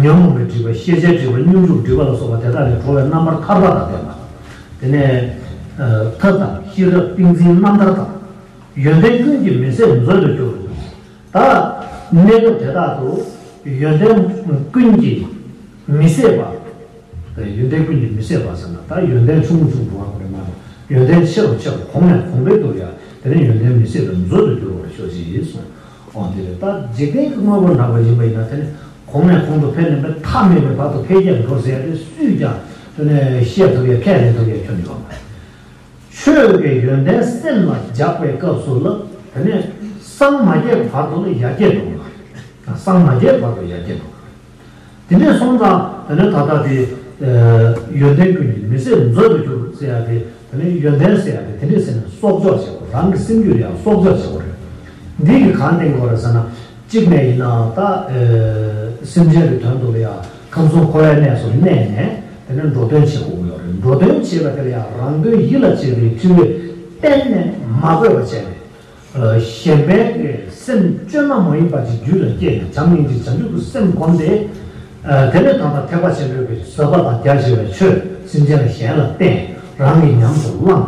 ཉོན་མོངས་པའི་སྒྲིབ་པ། ཤེས་བྱའི་སྒྲིབ་པ། སྙོམས་འཇུག་སྒྲིབ་པ་ལ་སོགས་པ་དེ་དག་ལས་གྲོལ་བའི་རྣམ་པར་ཐར་པ་དང་ལྡན་པ། དེ་ནས་ཐབས་དང་ཤེས་རབ་ཏིང་འཛིན་རྣམ་ཐར་དང་། ཡོན་ཏན་ཀུན་གྱི་མི་ཟད་མཛོད་དུ་གྱུར། ད་གནས་སྐབས་དེ་དག་ཏུ་ཡོན་ཏན་ཀུན་གྱི་མི་ཟད་པ། ཡོན་ཏན་ཀུན་གྱི་མི་ཟད་པ་ཟེར་ན་ད་ཡོན་ཏན་ཆུང་ངུ་ཆུང་ངུ་འགྲོ་བ་རེད་མ་གཏོགས། ཡོན་ཏན་ཆེ་རུ་ཆེ་རུ་གོང་ནས་གོང་འཕེལ་དུ་ཡང་དེ་ནས་ཡོན་ཏན་མི་ཟད་པའི་མཛོད་དུ་གྱུར་པར་ཤོག་ཅིག་གསུངས། འོ་དེ་རེད། ད་འཇིག་རྟེན་གྱི་དངོས་པོ་འདྲ་བ་ཡིན་པ་ཡིན་ན་དེ་ནི་གོང་ནས་གོང་དུ་འཕེལ་ནས་མཐའ་མེད་པའི་བར་དུ་འཕེལ་རྒྱས་འགྲོ་ཟེར་ཡ་དེ་སུས་ཀྱང་དེ་ནས་བཤད་ཐུབ་ཡ་ཁས་ལེན་ཐུབ་ཡ་ཁྱོན་ནས་ཡོད་མ་རེད། ཆོས་ཀྱི་ཡོན་ཏན་སེམས་ལ་འཇགས་པའི་སྐབས་སུ་ལ་དེ་ནས་སངས་མ་རྒྱས་བར་དུ་ལ་ཡར་རྒྱས་འགྲོ་དགོས། སངས་མ་རྒྱས་བར་དུ་ཡར་རྒྱས་འགྲོ་དགོས། དེ་འདྲས་སོང་ཙང་དེ་ནས་ད་ལྟ་དེ་ཡོན་ཏན་ཀུན་གྱི་མི་ཟད་མཛོད་དུ་གྱུར་ཟེར་ཡ་དེ། དེ་ནས་ཡོན་ཏན་ཟེར་ཡ་དེ་དེ་འདྲས་ཟེར་ནས་གསོག་འཇོག་བྱེད་དགོས། རང་གི་སེམས་རྒྱུད་ལ་ཡང་གསོག་འཇོག་བྱེད་དགོས་རེད། འདི་གི་གང་བསྟན་དགོས་རེད་ཟེར་ན། གཅིག་ནས་ཡིན་ན་ད་སེམས་ཅན་གྱི་དོན་དུ་ལ་ཡང་ཁམས་གསུམ་འཁོར་བའི་གནས་སུ་གནས་ནས་དེ་ནས་འགྲོ་དོན་བྱེད་དགོས་ཀྱི་ཡོད་རེད། འགྲོ་དོན་བྱེད་པ་དེ་ལ་ཡང་རང་དོན་ཡིད་ལ་བྱེད་པའི་འཁྲི་བས་གཏན་ནས་མ་གོས་པ་བྱས་ནས། གཞན་ཕན་གྱི་སེམས་བཅོས་མ་མ་ཡིན་པ་ཅིག་རྒྱུད་ལ་སྐྱེས་ནས་བྱམས་སྙིང་རྗེ་བྱང་ཆུབ་ཀྱི་སེམས་བསྒོམས་ཏེ། དེ་ནས་ད་ལྟ་ཐེག་པ་ཆེན་པོའི་གི་བཟོད་པ་དང་རྒྱ་ཆེ་བའི་ཆོས་སེམས་ཅན་ལ་གཞན་ལ་བསྟན། རང་གིས་ཉམས་སུ་བླངས།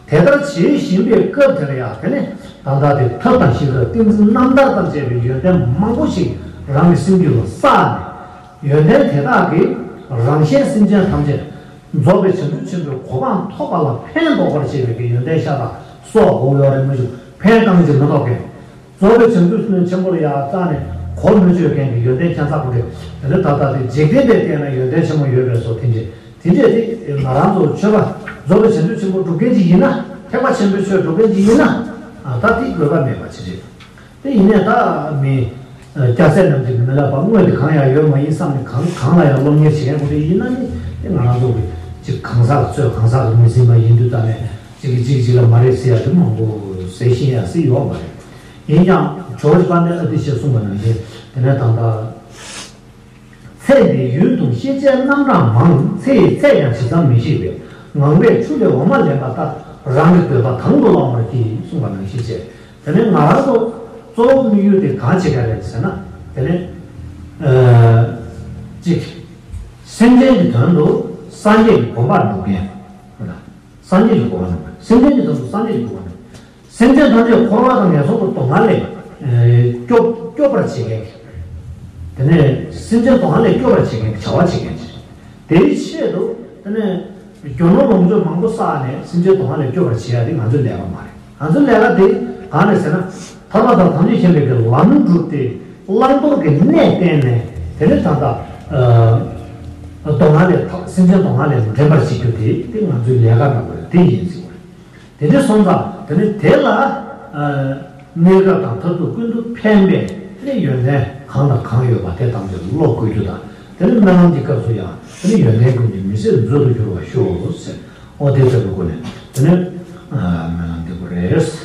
དེ་ལྟར་བྱེད་བཞིན་པའི་སྐབས་དེར་ཡང་དེ་ནས་ད་ལྟ་དེ་ཐབས་དང་ཤེས་རབ་ཏིང་འཛིན་རྣམ་ཐར་དང་བཅས་པའི་ཡོན་ཏན་མང་པོ་ཞིག་རང་གི་སེམས་རྒྱུད་ལ་བསགས་ནས། ཡོན་ཏན་དེ་དག་གིས་རང་གཞན་སེམས་ཅན་ཐམས་ཅད་རྫོགས་པའི་བྱང་ཆུབ་ཆེན་པོའི་གོ་འཕང་ཐོབ་པ་ལ་ཕན་འདོགས་པར་བྱེད་པའི་གི་ཡོན་ཏན་ཤ་སྟག་གསོག་དགོས་ཡོད་རེད། མ་གཞི་ཕན་བཏགས་ཀྱི་མི་འདོགས་མཁན། རྫོགས་པའི་བྱང་ཆུབ་ཆེན་པོ་ལ་ཡང་རྩ་ནས་གོ་མི་ཆོད་མཁན་གྱི་ཡོན་ཏན་ཁྱད་མཚར་པོ་རེད། དེ་ནི་ད་ལྟ་དེ་འཇིག་རྟེན་པའི་སྟེང་ན་ཡོན་ཏན་ཆེན་མོ་ཡོད་པའི་བཟོ་དེ་འདྲས་དེ་འདྲས་དེ་ང་རང་ཚོ་ཆོས་པ་རྫོགས་པའི་བྱང་ཆུབ་ཆེན་པོ་སྒྲུབ་མཁན་ཅིག་ཡིན་ན། ཐེག་པ་ཆེན་པོའི་ཆོས་སྒྲུབ་མཁན་ཅིག་ཡིན་ན། ད་དེ་དགོས་པ་མེད་པ་ཅིག་རེད། དེ་ཡིན་ནས་ད་མི། སྐྱ་སེར་རྣམས་ཀྱིས་མི་སློབ་པ་དངོས་དེ་གང་ཡང་ཡོད་མ་ཡིན་བསམ་ནས་གང་གང་ལ་ཡང་སློབ་གཉེར་བྱེད་མཁན་ཁོ་ཚོ་ཡིན་ན་ནི་དེ་ང་རང་ཚོ་གི་ཅིག་གང་ཟག་ཚོས་གང་ཟག་གི་མི་ཟིན་པ་ཡིན་དུས་ཙམ་ནས་གཅིག་གིས་གཅིག་གཅིག་ལ་མ་རེད་ཟེར་ཡ་དེ་མང་པོ་ཟེར་ཤེས་ཡ་སྲིད་ཡོད་མ་རེད། ཡིན་ཀྱང་ཇོརྗ་པཱ་ཏན་ཨ་ཏི་ཤས་གསུངས་པ་ནང་བཞིན་དེ་ནས་ད་ལྟ། ཚེ་འདིའི་ཡུལ་དུ་ཤེས་བྱའི་རྣམ་གྲངས་མང་། ཚེ་ཡི་ཚད་ཀྱང་ཇི་ཙམ་མི་ཤེས་པས། ངང་པས་ཆུ་ལས་འོ་མ་ལེན་པ་ལྟར། རང་གི་འདོད་པ་དང་དུ་བླང་བར་གྱིས། གསུངས་པ་ནང་བཞིན་བྱས། དེ་ནས་ང་རང་ཚོ་གཙོ་བོ་དམིགས་ཡུལ་དེ་གང་བྱེད་ཀྱི་རེད་ཟེར་ན། དེ་ནས་ཨ་གཅིག་སེམས་ཅན་གྱི་དོན་དུ་སངས་རྒྱས་ཀྱི་གོ་འཕང་འགྲུབ་མཁན། སངས་རྒྱས་ཀྱི་གོ་འཕང་འགྲུབ་མཁན། སེམས་ཅན་གྱི་དོན་དུ་སངས་རྒྱས་ཀྱི་གོ་འཕང་འགྲུབ་མཁན། སེམས་ཅན་ཐམས་ཅད་འཁོར་བ་དང་ངན་སོང་གི་སྡུག་བསྔལ་ལས་སྐྱོབ་སྐྱོབ་པར་བྱེད་མཁན། དེ་ནས་སེམས་ཅན་སྡུག་བསྔལ་ལས་སྐྱོབ་པར་བྱེད་མཁན་གྱི་བྱ་བ་བྱེད་མཁན་ཅིག་དེའི་ཆེད་དུ་དེ་ནས་རྒྱུ་ནོར་ལོངས་སྤྱོད་མང་པོ་བསགས་ནས་སེམས་ཅན་སྡུག་བསྔལ་ལས་སྐྱོབ་པར་བྱེད་ཡ་དེ་ང་ཚོའི་ལས་ཀ་མ་རེད། ང་ཚོའི་ལས་ཀ་དེ་གང་རེད་ཟེར་ན། ཐར་པ་དང་དམ་ཆོས་མཁྱེན་པའི་གི་ལམ་བསྒྲུབས་ཏེ་བླང་དོར་གྱི་གནས་བསྟན་ནས་དེ་ནས་ད་ལྟ། སྡུག་བསྔལ་ལས་ཐར། སེམས་ཅན་སྡུག་བསྔལ་ལས་འདྲེན་པར་བྱེད་རྒྱུ་དེ་དེ་ང་ཚོའི་ལས་ཀ་འདྲ་པོ་རེད། དེ་ཡིན་ཟེར་བ་རེད། དེ་འདྲ་སོང་ཙང་དེ་ནི་དེ་ལ་གནས་སྐབས་དང་མཐར་ཐུག་ཀུན་ཏུ་ཕན་པའི་དེ་ནི་ཡོན་ཏན་གང་དང་གང་ཡོད་པ་དེ་ཐམས་ཅད་བློ་བཀོད་རྒྱུ་དང་། དེ་ནི་སྨོན་ལམ་གྱི་སྐབས་སུ་ཡང་དེ་ནི་ཡོན་ཏན་ཀུན་གྱི་མི་ཟད་མཛོད་དུ་གྱུར་པར་ཤོག་ཟེར། ཨོ་དེ་ལྟ་བུའི་སྒོ་ནས་དེ་ནི་སྨོན་ལམ་འདེབས་དགོས་རེད།